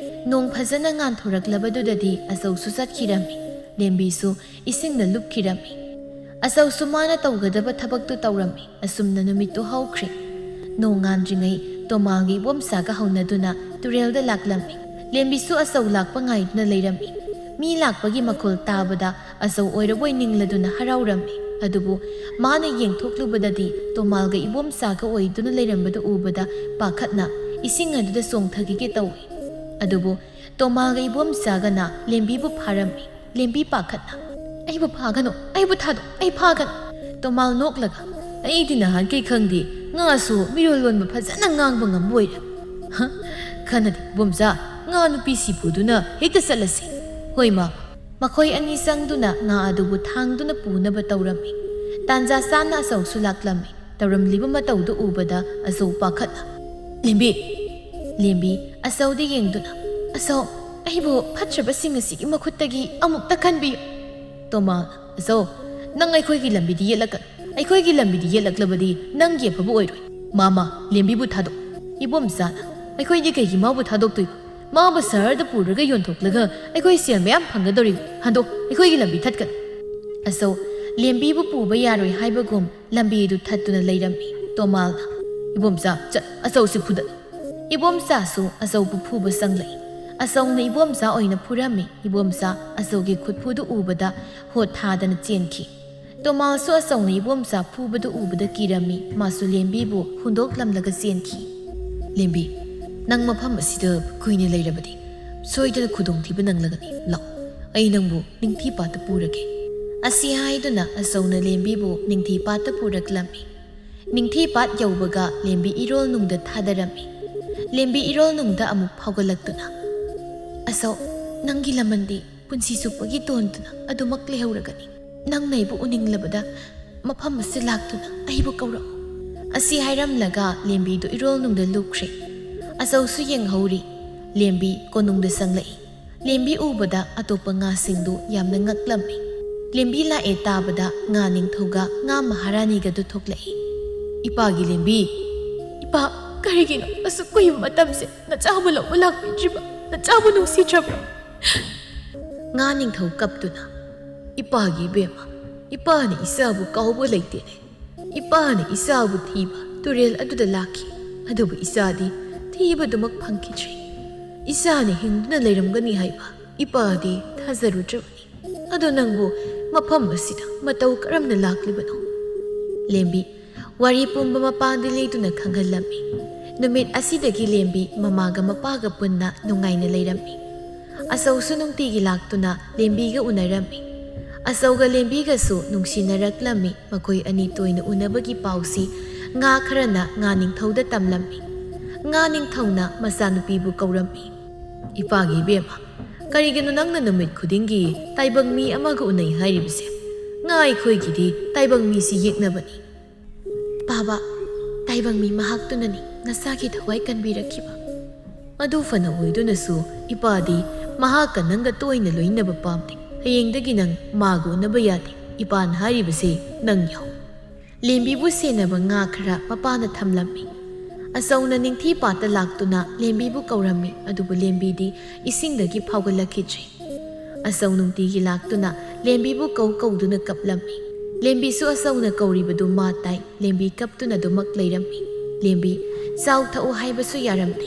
ꯅꯣꯡ ꯐꯖꯅ ꯉꯥꯟꯊꯣꯔꯛꯂꯕꯗꯨꯗꯗꯤ ꯑꯆꯧꯁꯨ ꯆꯠꯈꯤꯔꯝꯃꯤ꯫ ꯂꯦꯝꯕꯤꯁꯨ ꯏꯁꯤꯡꯅ ꯂꯨꯞꯈꯤꯔꯝꯃꯤ꯫ ꯑꯆꯧꯁꯨ ꯃꯥꯅ ꯇꯧꯒꯗꯕ ꯊꯕꯛꯇꯨ ꯇꯧꯔꯝꯃꯤ꯫ ꯑꯁꯨꯝꯅ ꯅꯨꯃꯤꯠꯇꯨ ꯍꯧꯈ꯭ꯔꯦ꯫ ꯅꯣꯡꯉꯥꯟꯗ꯭ꯔꯤꯉꯩ ꯇꯣꯃꯥꯜꯒꯤ ꯏꯕꯣꯝꯆꯥꯒ ꯍꯧꯅꯗꯨꯅ ꯇꯨꯔꯦꯜꯗ ꯂꯥꯛꯂꯝꯃꯤ꯫ ꯂꯦꯝꯕꯤꯁꯨ ꯑꯆꯧ ꯂꯥꯛꯄ ꯉꯥꯏꯗꯨꯅ ꯂꯩꯔꯝꯃꯤ꯫ ꯃꯤ ꯂꯥꯛꯄꯒꯤ ꯃꯈꯣꯜ ꯇꯥꯕꯗ ꯑꯆꯧ ꯑꯣꯏꯔꯕꯣꯏ ꯅꯤꯡꯂꯗꯨꯅ ꯍꯔꯥꯎꯔꯝꯃꯤ꯫ ꯑꯗꯨꯕꯨ ꯃꯥꯅ ꯌꯦꯡꯊꯣꯛꯂꯨꯕꯗꯗꯤ ꯇꯣꯃꯥꯜꯒ ꯏꯕꯣꯝꯆꯥꯒ ꯑꯣꯏꯗꯨꯅ ꯂꯩꯔꯝꯕꯗꯨ ꯎꯕꯗ ꯄꯥꯈꯠꯅ ꯏꯁꯤꯡ ꯑꯗꯨꯗ ꯆꯣꯡꯊꯈꯤꯒꯦ ꯇꯧꯏ꯫ ꯑꯗꯨꯕꯨ ꯇꯣꯃꯥꯜꯒ ꯏꯕꯣꯝꯆꯥꯒꯅ ꯂꯦꯝꯕꯤꯕꯨ ꯐꯥꯔꯝꯃꯤ꯫ ꯂꯦꯝꯕꯤ ꯄꯥꯈꯠꯅ, "ꯑꯩꯕꯨ ꯐꯥꯒꯅꯨ, ꯑꯩꯕꯨ ꯊꯥꯗꯣꯛ, ꯑꯩ ꯐꯥꯒꯅꯨ!" ꯇꯣꯃꯥꯜ ꯅꯣꯛꯂꯒ, "ꯑꯩꯗꯤ ꯅꯍꯥꯟꯈꯩ ꯈꯪꯗꯦ, ꯉꯥꯁꯨ ꯃꯤꯔꯣꯜ ꯂꯣꯟꯕ ꯐꯖꯅ ꯉꯥꯡꯕ ꯉꯝꯕ ꯑꯣꯏꯔꯦ꯫ ꯍ? ꯈꯟꯅꯗꯦ, ꯏꯕꯣꯝꯆꯥ, ꯉꯥ ꯅꯨꯄꯤ ꯁꯤꯐꯨꯗꯨꯅ ꯍꯦꯛꯇ ꯆꯠꯂꯁꯤ꯫ ꯍꯣꯏ, ꯃꯥ!" ꯃꯈꯣꯏ ꯑꯅꯤ ꯆꯪꯗꯨꯅ ꯉꯥ ꯑꯗꯨꯕꯨ ꯊꯥꯡꯗꯨꯅ ꯄꯨꯅꯕ ꯇꯧꯔꯝꯃꯤ꯫ ꯇꯥꯟꯖꯥ ꯆꯥꯅ ꯑꯆꯧꯁꯨ ꯂꯥꯛꯂꯝꯃꯤ꯫ ꯇꯧꯔꯝꯂꯤꯕ ꯃꯇꯧꯗꯨ ꯎꯕꯗ ꯑꯆꯧ ꯄꯥꯈꯠꯅ, "ꯂꯦꯝꯕꯤ!" ꯂꯦꯝꯕꯤ ꯑꯆꯧꯗ ꯌꯦꯡꯗꯨꯅ, "ꯑꯆꯧ, ꯑꯩꯕꯨ ꯐꯠꯇ꯭ꯔꯕꯁꯤꯡ ꯑꯁꯤꯒꯤ ꯃꯈꯨꯠꯇꯒꯤ ꯑꯃꯨꯛꯇ ꯀꯟꯕꯤꯌꯨ!" ꯇꯣꯃꯥꯜ, "ꯑꯆꯧ, ꯅꯪ ꯑꯩꯈꯣꯏꯒꯤ ꯂꯝꯕꯤꯗ ꯌꯦꯠꯂꯛꯀꯅꯨ꯫ ꯑꯩꯈꯣꯏꯒꯤ ꯂꯝꯕꯤꯗ ꯌꯦꯠꯂꯛꯂꯕꯗꯤ ꯅꯪꯒꯤ ꯑꯐꯕ ꯑꯣꯏꯔꯣꯏ꯫ ꯃꯥꯃ, ꯂꯦꯝꯕꯤꯕꯨ ꯊꯥꯗꯣꯛ!" ꯏꯕꯣꯝꯆꯥꯅ, "ꯑꯩꯈꯣꯏꯗꯤ ꯀꯩꯒꯤ ꯃꯥꯕꯨ ꯊꯥꯗꯣꯛꯇꯣꯏꯕ? ꯃꯥꯕꯨ ꯁꯍꯔꯗ ꯄꯨꯔꯒ ꯌꯣꯟꯊꯣꯛꯂꯒ ꯑꯩꯈꯣꯏ ꯁꯦꯜ ꯃꯌꯥꯝ ꯐꯪꯒꯗꯧꯔꯤꯕ꯫ ꯍꯟꯗꯣꯛ, ꯑꯩꯈꯣꯏꯒꯤ ꯂꯝꯕꯤ ꯊꯠꯀꯅꯨ!" ꯑꯆꯧ, ꯂꯦꯝꯕꯤꯕꯨ ꯄꯨꯕ ꯌꯥꯔꯣꯏ ꯍꯥꯏꯕꯒꯨꯝ ꯂꯝꯕꯤꯗꯨ ꯊꯠꯇꯨꯅ ꯂꯩꯔꯝꯃꯤ꯫ ꯇꯣꯃꯥꯜꯅ, "ꯏꯕꯣꯝꯆꯥ, ꯆꯠ, ꯑꯆꯧꯁꯤ ꯐꯨꯗꯠꯂꯨ!" ꯏꯕꯣꯝꯆꯥꯁꯨ ꯑꯆꯧꯕꯨ ꯐꯨꯕ ꯆꯪꯂꯛꯏ꯫ ꯑꯆꯧꯅ ꯏꯕꯣꯝꯆꯥ ꯑꯣꯏꯅ ꯐꯨꯔꯝꯃꯤ꯫ ꯏꯕꯣꯝꯆꯥ ꯑꯆꯧꯒꯤ ꯈꯨꯠꯐꯨꯗꯨ ꯎꯕꯗ ꯍꯣꯠ ꯊꯥꯗꯅ ꯆꯦꯟꯈꯤ꯫ ꯇꯣꯃꯥꯜꯁꯨ ꯑꯆꯧꯅ ꯏꯕꯣꯝꯆꯥ ꯐꯨꯕꯗꯨ ꯎꯕꯗ ꯀꯤꯔꯝꯃꯤ꯫ ꯃꯥꯁꯨ ꯂꯦꯝꯕꯤꯕꯨ ꯍꯨꯟꯗꯣꯛꯂꯝꯂꯒ ꯆꯦꯟꯈꯤ꯫ "ꯂꯦꯝꯕꯤ, ꯅꯪ ꯃꯐꯝ ꯑꯁꯤꯗ ꯀꯨꯏꯅ ꯂꯩꯔꯕꯗꯤ ꯁꯣꯏꯗꯅ ꯈꯨꯗꯣꯡꯊꯤꯕ ꯅꯪꯂꯒꯅꯤ꯫ ꯂꯥꯛ, ꯑꯩ ꯅꯪꯕꯨ ꯅꯤꯡꯊꯤ ꯄꯥꯠꯇ ꯄꯨꯔꯒꯦ꯫" ꯑꯁꯤ ꯍꯥꯏꯗꯨꯅ ꯑꯆꯧꯅ ꯂꯦꯝꯕꯤꯕꯨ ꯅꯤꯡꯊꯤ ꯄꯥꯠꯇ ꯄꯨꯔꯛꯂꯝꯃꯤ꯫ ꯅꯤꯡꯊꯤ ꯄꯥꯠ ꯌꯧꯕꯒ ꯂꯦꯝꯕꯤ ꯏꯔꯣꯜ ꯅꯨꯡꯗ ꯊꯥꯗꯔꯝꯃꯤ꯫ ꯂꯦꯝꯕꯤ ꯏꯔꯣꯜ ꯅꯨꯡꯗ ꯑꯃꯨꯛ ꯐꯥꯎꯒꯠꯂꯛꯇꯨꯅ, "ꯑꯆꯧ, ꯅꯪꯒꯤ ꯂꯃꯟꯗꯤ ꯄꯨꯟꯁꯤ ꯆꯨꯞꯄꯒꯤ ꯇꯣꯟꯗꯨꯅ ꯑꯗꯨꯃꯛ ꯂꯩꯍꯧꯔꯒꯅꯤ꯫ ꯅꯪꯅ ꯑꯩꯕꯨ ꯎꯅꯤꯡꯂꯕꯗ ꯃꯐꯝ ꯑꯁꯤ ꯂꯥꯛꯇꯨꯅ ꯑꯩꯕꯨ ꯀꯧꯔꯛꯎ꯫" ꯑꯁꯤ ꯍꯥꯏꯔꯝꯂꯒ ꯂꯦꯝꯕꯤꯗꯨ ꯏꯔꯣꯜ ꯅꯨꯡꯗ ꯂꯨꯞꯈ꯭ꯔꯦ꯫ ꯑꯆꯧꯁꯨ ꯌꯦꯡꯍꯧꯔꯤ꯫ ꯂꯦꯝꯕꯤ ꯀꯣꯅꯨꯡꯗ ꯆꯪꯂꯛꯏ꯫ ꯂꯦꯝꯕꯤ ꯎꯕꯗ ꯑꯇꯣꯞꯄ ꯉꯥꯁꯤꯡꯗꯨ ꯌꯥꯝꯅ ꯉꯛꯂꯝꯃꯤ꯫ ꯂꯦꯝꯕꯤ ꯂꯥꯛꯑꯦ ꯇꯥꯕꯗ ꯉꯥ ꯅꯤꯡꯊꯧꯒ ꯉꯥ ꯃꯍꯥꯔꯥꯅꯤꯒꯗꯨ ꯊꯣꯛꯂꯛꯏ꯫ "ꯏꯄꯥꯒꯤ ꯂꯦꯝꯕꯤ!" "ꯏꯄꯥ, ꯀꯔꯤꯒꯤꯅꯣ ꯑꯁꯨꯛ ꯀꯨꯏꯕ ꯃꯇꯝꯁꯦ ꯅꯆꯥꯕꯨ ꯂꯧꯕ ꯂꯥꯛꯄꯤꯗ꯭ꯔꯤꯕ? ꯅꯆꯥꯕꯨ ꯅꯨꯡꯁꯤꯗ꯭ꯔꯕ꯭ꯔꯣ?" ꯉꯥ ꯅꯤꯡꯊꯧ ꯀꯞꯇꯨꯅ, "ꯏꯄꯥꯒꯤ ꯏꯕꯦꯝꯃ, ꯏꯄꯥꯅ ꯏꯆꯥꯕꯨ ꯀꯥꯎꯕ ꯂꯩꯇꯦꯅꯦ꯫ ꯏꯄꯥꯅ ꯏꯆꯥꯕꯨ ꯊꯤꯕ ꯇꯨꯔꯦꯜ ꯑꯗꯨꯗ ꯂꯥꯛꯈꯤ, ꯑꯗꯨꯕꯨ ꯏꯆꯥꯗꯤ ꯊꯤꯕꯗꯨꯃꯛ ꯐꯪꯈꯤꯗ꯭ꯔꯦ꯫ ꯏꯆꯥꯅ ꯍꯤꯡꯗꯨꯅ ꯂꯩꯔꯝꯒꯅꯤ ꯍꯥꯏꯕ ꯏꯄꯥꯗꯤ ꯊꯥꯖꯔꯨꯗ꯭ꯔꯕꯅꯤ꯫ ꯑꯗꯣ ꯅꯪꯕꯨ ꯃꯐꯝ ꯑꯁꯤꯗ ꯃꯇꯧ ꯀꯔꯝꯅ ꯂꯥꯛꯂꯤꯕꯅꯣ?" ꯂꯦꯝꯕꯤ ꯋꯥꯔꯤ ꯄꯨꯝꯕ ꯃꯄꯥꯗ ꯂꯩꯗꯨꯅ ꯈꯪꯍꯜꯂꯝꯃꯤ꯫ ꯅꯨꯃꯤꯠ ꯑꯁꯤꯗꯒꯤ ꯂꯦꯝꯕꯤ ꯃꯃꯥꯒ ꯃꯄꯥꯒ ꯄꯨꯟꯅ ꯅꯨꯡꯉꯥꯏꯅ ꯂꯩꯔꯝꯃꯤ꯫ ꯑꯆꯧꯁꯨ ꯅꯨꯡꯇꯤꯒꯤ ꯂꯥꯛꯇꯨꯅ ꯂꯦꯝꯕꯤꯒ ꯎꯅꯔꯝꯃꯤ꯫ ꯑꯆꯧꯒ ꯂꯦꯝꯕꯤꯒꯁꯨ ꯅꯨꯡꯁꯤꯅꯔꯛꯂꯝꯃꯤ꯫ ꯃꯈꯣꯏ ꯑꯅꯤ ꯇꯣꯏꯅ ꯎꯅꯕꯒꯤ ꯄꯥꯎꯁꯤ ꯉꯥ ꯈꯔꯅ ꯉꯥ ꯅꯤꯡꯊꯧꯗ ꯇꯝꯂꯝꯃꯤ꯫ ꯉꯥ ꯅꯤꯡꯊꯧꯅ ꯃꯆꯥꯅꯨꯄꯤꯕꯨ ꯀꯧꯔꯝꯃꯤ꯫ "ꯏꯄꯥꯒꯤ ꯏꯕꯦꯝꯃ, ꯀꯔꯤꯒꯤꯅꯣ ꯅꯪꯅ ꯅꯨꯃꯤꯠ ꯈꯨꯗꯤꯡꯒꯤ ꯇꯥꯏꯕꯪ ꯃꯤ ꯑꯃꯒ ꯎꯅꯩ ꯍꯥꯏꯔꯤꯕꯁꯦ? ꯉꯥ ꯑꯩꯈꯣꯏꯒꯤꯗꯤ ꯇꯥꯏꯕꯪ ꯃꯤꯁꯤ ꯌꯦꯛꯅꯕꯅꯤ꯫" "ꯄꯥꯕ, ꯇꯥꯏꯕꯪ ꯃꯤ ꯃꯍꯥꯛꯇꯨꯅꯅꯤ ꯅꯆꯥꯒꯤ ꯊꯋꯥꯏ ꯀꯟꯕꯤꯔꯛꯈꯤꯕ꯫" "ꯑꯗꯨ ꯐꯅ ꯑꯣꯏꯗꯨꯅꯁꯨ ꯏꯄꯥꯗꯤ ꯃꯍꯥꯛꯀ ꯅꯪꯒ ꯇꯣꯏꯅ ꯂꯣꯏꯅꯕ ꯄꯥꯝꯗꯦ꯫ ꯍꯌꯦꯡꯗꯒꯤ ꯅꯪ ꯃꯥꯒ ꯎꯅꯕ ꯌꯥꯗꯦ꯫ ꯏꯄꯥꯅ ꯍꯥꯏꯔꯤꯕꯁꯦ ꯅꯪ ꯌꯥꯎ꯫" ꯂꯦꯝꯕꯤꯕꯨ ꯁꯦꯟꯅꯕ ꯉꯥ ꯈꯔ ꯃꯄꯥꯅ ꯊꯝꯂꯝꯃꯤ꯫ ꯑꯆꯧꯅ ꯅꯤꯡꯊꯤ ꯄꯥꯠꯇ ꯂꯥꯛꯇꯨꯅ ꯂꯦꯝꯕꯤꯕꯨ ꯀꯧꯔꯝꯃꯤ, ꯑꯗꯨꯕꯨ ꯂꯦꯝꯕꯤꯗꯤ ꯏꯁꯤꯡꯗꯒꯤ ꯐꯥꯎꯒꯠꯂꯛꯈꯤꯗ꯭ꯔꯦ꯫ ꯑꯆꯧ ꯅꯨꯡꯇꯤꯒꯤ ꯂꯥꯛꯇꯨꯅ ꯂꯦꯝꯕꯤꯕꯨ ꯀꯧ ꯀꯧꯗꯨꯅ ꯀꯞꯂꯝꯃꯤ꯫ ꯂꯦꯝꯕꯤꯁꯨ ꯑꯆꯧꯅ ꯀꯧꯔꯤꯕꯗꯨ ꯃꯥ ꯇꯥꯏ꯫ ꯂꯦꯝꯕꯤ ꯀꯞꯇꯨꯅ ꯑꯗꯨꯃꯛ ꯂꯩꯔꯝꯃꯤ꯫ ꯂꯦꯝꯕꯤ ꯆꯥꯎ ꯊꯛꯎ ꯍꯥꯏꯕꯁꯨ ꯌꯥꯔꯝꯗꯦ꯫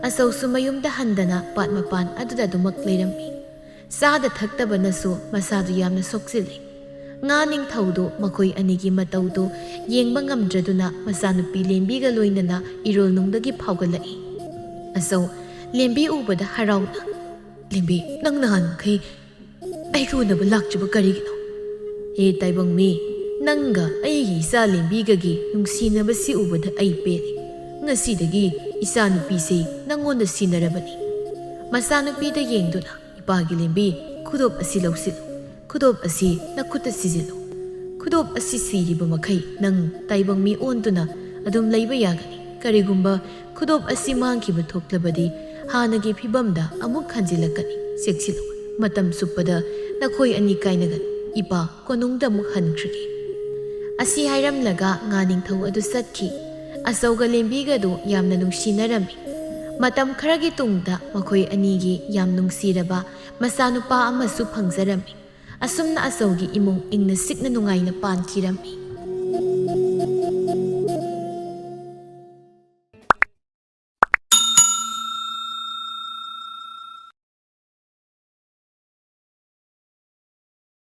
ꯑꯆꯧꯁꯨ ꯃꯌꯨꯝꯗ ꯍꯟꯗꯅ ꯄꯥꯠ ꯃꯄꯥꯟ ꯑꯗꯨꯗ ꯑꯗꯨꯃꯛ ꯂꯩꯔꯝꯃꯤ꯫ ꯆꯥꯗ ꯊꯛꯇꯕꯅꯁꯨ ꯃꯁꯥꯗꯨ ꯌꯥꯝꯅ ꯁꯣꯛꯆꯤꯜꯂꯤ꯫ ꯉꯥ ꯅꯤꯡꯊꯧꯗꯨ ꯃꯈꯣꯏ ꯑꯅꯤꯒꯤ ꯃꯇꯧꯗꯨ ꯌꯦꯡꯕ ꯉꯝꯗ꯭ꯔꯗꯨꯅ ꯃꯆꯥꯅꯨꯄꯤ ꯂꯦꯝꯕꯤꯒ ꯂꯣꯏꯅꯅ ꯏꯔꯣꯜꯅꯨꯡꯗꯒꯤ ꯐꯥꯎꯒꯠꯂꯛꯏ꯫ ꯑꯆꯧ, ꯂꯦꯝꯕꯤ ꯎꯕꯗ ꯍꯔꯥꯎꯅ, "ꯂꯦꯝꯕꯤ, ꯅꯪ ꯅꯍꯥꯟꯈꯩ ꯑꯩꯒ ꯎꯅꯕ ꯂꯥꯛꯇ꯭ꯔꯤꯕ ꯀꯔꯤꯒꯤꯅꯣ?" "ꯍꯦ ꯇꯥꯏꯕꯪꯃꯤ, ꯅꯪꯒ ꯑꯩꯒꯤ ꯏꯆꯥ ꯂꯦꯝꯕꯤꯒꯒꯤ ꯅꯨꯡꯁꯤꯅꯕꯁꯤ ꯎꯕꯗ ꯑꯩ ꯄꯦꯜꯂꯤ꯫ ꯉꯁꯤꯗꯒꯤ ꯏꯆꯥꯅꯨꯄꯤꯁꯤ ꯅꯪꯉꯣꯟꯗ ꯁꯤꯟꯅꯔꯕꯅꯤ꯫" ꯃꯆꯥꯅꯨꯄꯤꯗ ꯌꯦꯡꯗꯨꯅ, "ꯏꯄꯥꯒꯤ ꯂꯦꯝꯕꯤ, ꯈꯨꯗꯣꯞ ꯑꯁꯤ ꯂꯧꯁꯤꯜꯂꯨ꯫ ꯈꯨꯗꯣꯞ ꯑꯁꯤ ꯅꯈꯨꯠꯇ ꯁꯤꯖꯤꯜꯂꯨ꯫ ꯈꯨꯗꯣꯞ ꯑꯁꯤ ꯁꯤꯔꯤꯕ ꯃꯈꯩ ꯅꯪ ꯇꯥꯏꯕꯪ ꯃꯤ ꯑꯣꯟꯗꯨꯅ ꯑꯗꯨꯝ ꯂꯩꯕ ꯌꯥꯒꯅꯤ꯫ ꯀꯔꯤꯒꯨꯝꯕ ꯈꯨꯗꯣꯞ ꯑꯁꯤ ꯃꯥꯡꯈꯤꯕ ꯊꯣꯛꯂꯕꯗꯤ, ꯍꯥꯟꯅꯒꯤ ꯐꯤꯕꯝꯗ ꯑꯃꯨꯛ ꯍꯟꯖꯤꯜꯂꯛꯀꯅꯤ꯫ ꯆꯦꯛꯁꯤꯜꯂꯨ, ꯃꯇꯝ ꯆꯨꯞꯄꯗ ꯅꯈꯣꯏ ꯑꯅꯤ ꯀꯥꯏꯅꯒꯅꯨ꯫ ꯏꯄꯥ ꯀꯣꯅꯨꯡꯗ ꯑꯃꯨꯛ ꯍꯟꯈ꯭ꯔꯒꯦ꯫" ꯑꯁꯤ ꯍꯥꯏꯔꯝꯂꯒ ꯉꯥ ꯅꯤꯡꯊꯧ ꯑꯗꯨ ꯆꯠꯈꯤ꯫ ꯑꯆꯧꯒ ꯂꯦꯝꯕꯤꯒꯗꯨ ꯌꯥꯝꯅ ꯅꯨꯡꯁꯤꯅꯔꯝꯃꯤ꯫ ꯃꯇꯝ ꯈꯔꯒꯤ ꯇꯨꯡꯗ ꯃꯈꯣꯏ ꯑꯅꯤꯒꯤ ꯌꯥꯝ ꯅꯨꯡꯁꯤꯔꯕ ꯃꯆꯥꯅꯨꯄꯥ ꯑꯃꯁꯨ ꯐꯪꯖꯔꯝꯃꯤ꯫ ꯑꯁꯨꯝꯅ ꯑꯆꯧꯒꯤ ꯏꯃꯨꯡ ꯏꯪꯅ ꯆꯤꯛꯅ ꯅꯨꯡꯉꯥꯏꯅ ꯄꯥꯟꯈꯤꯔꯝꯃꯤ꯫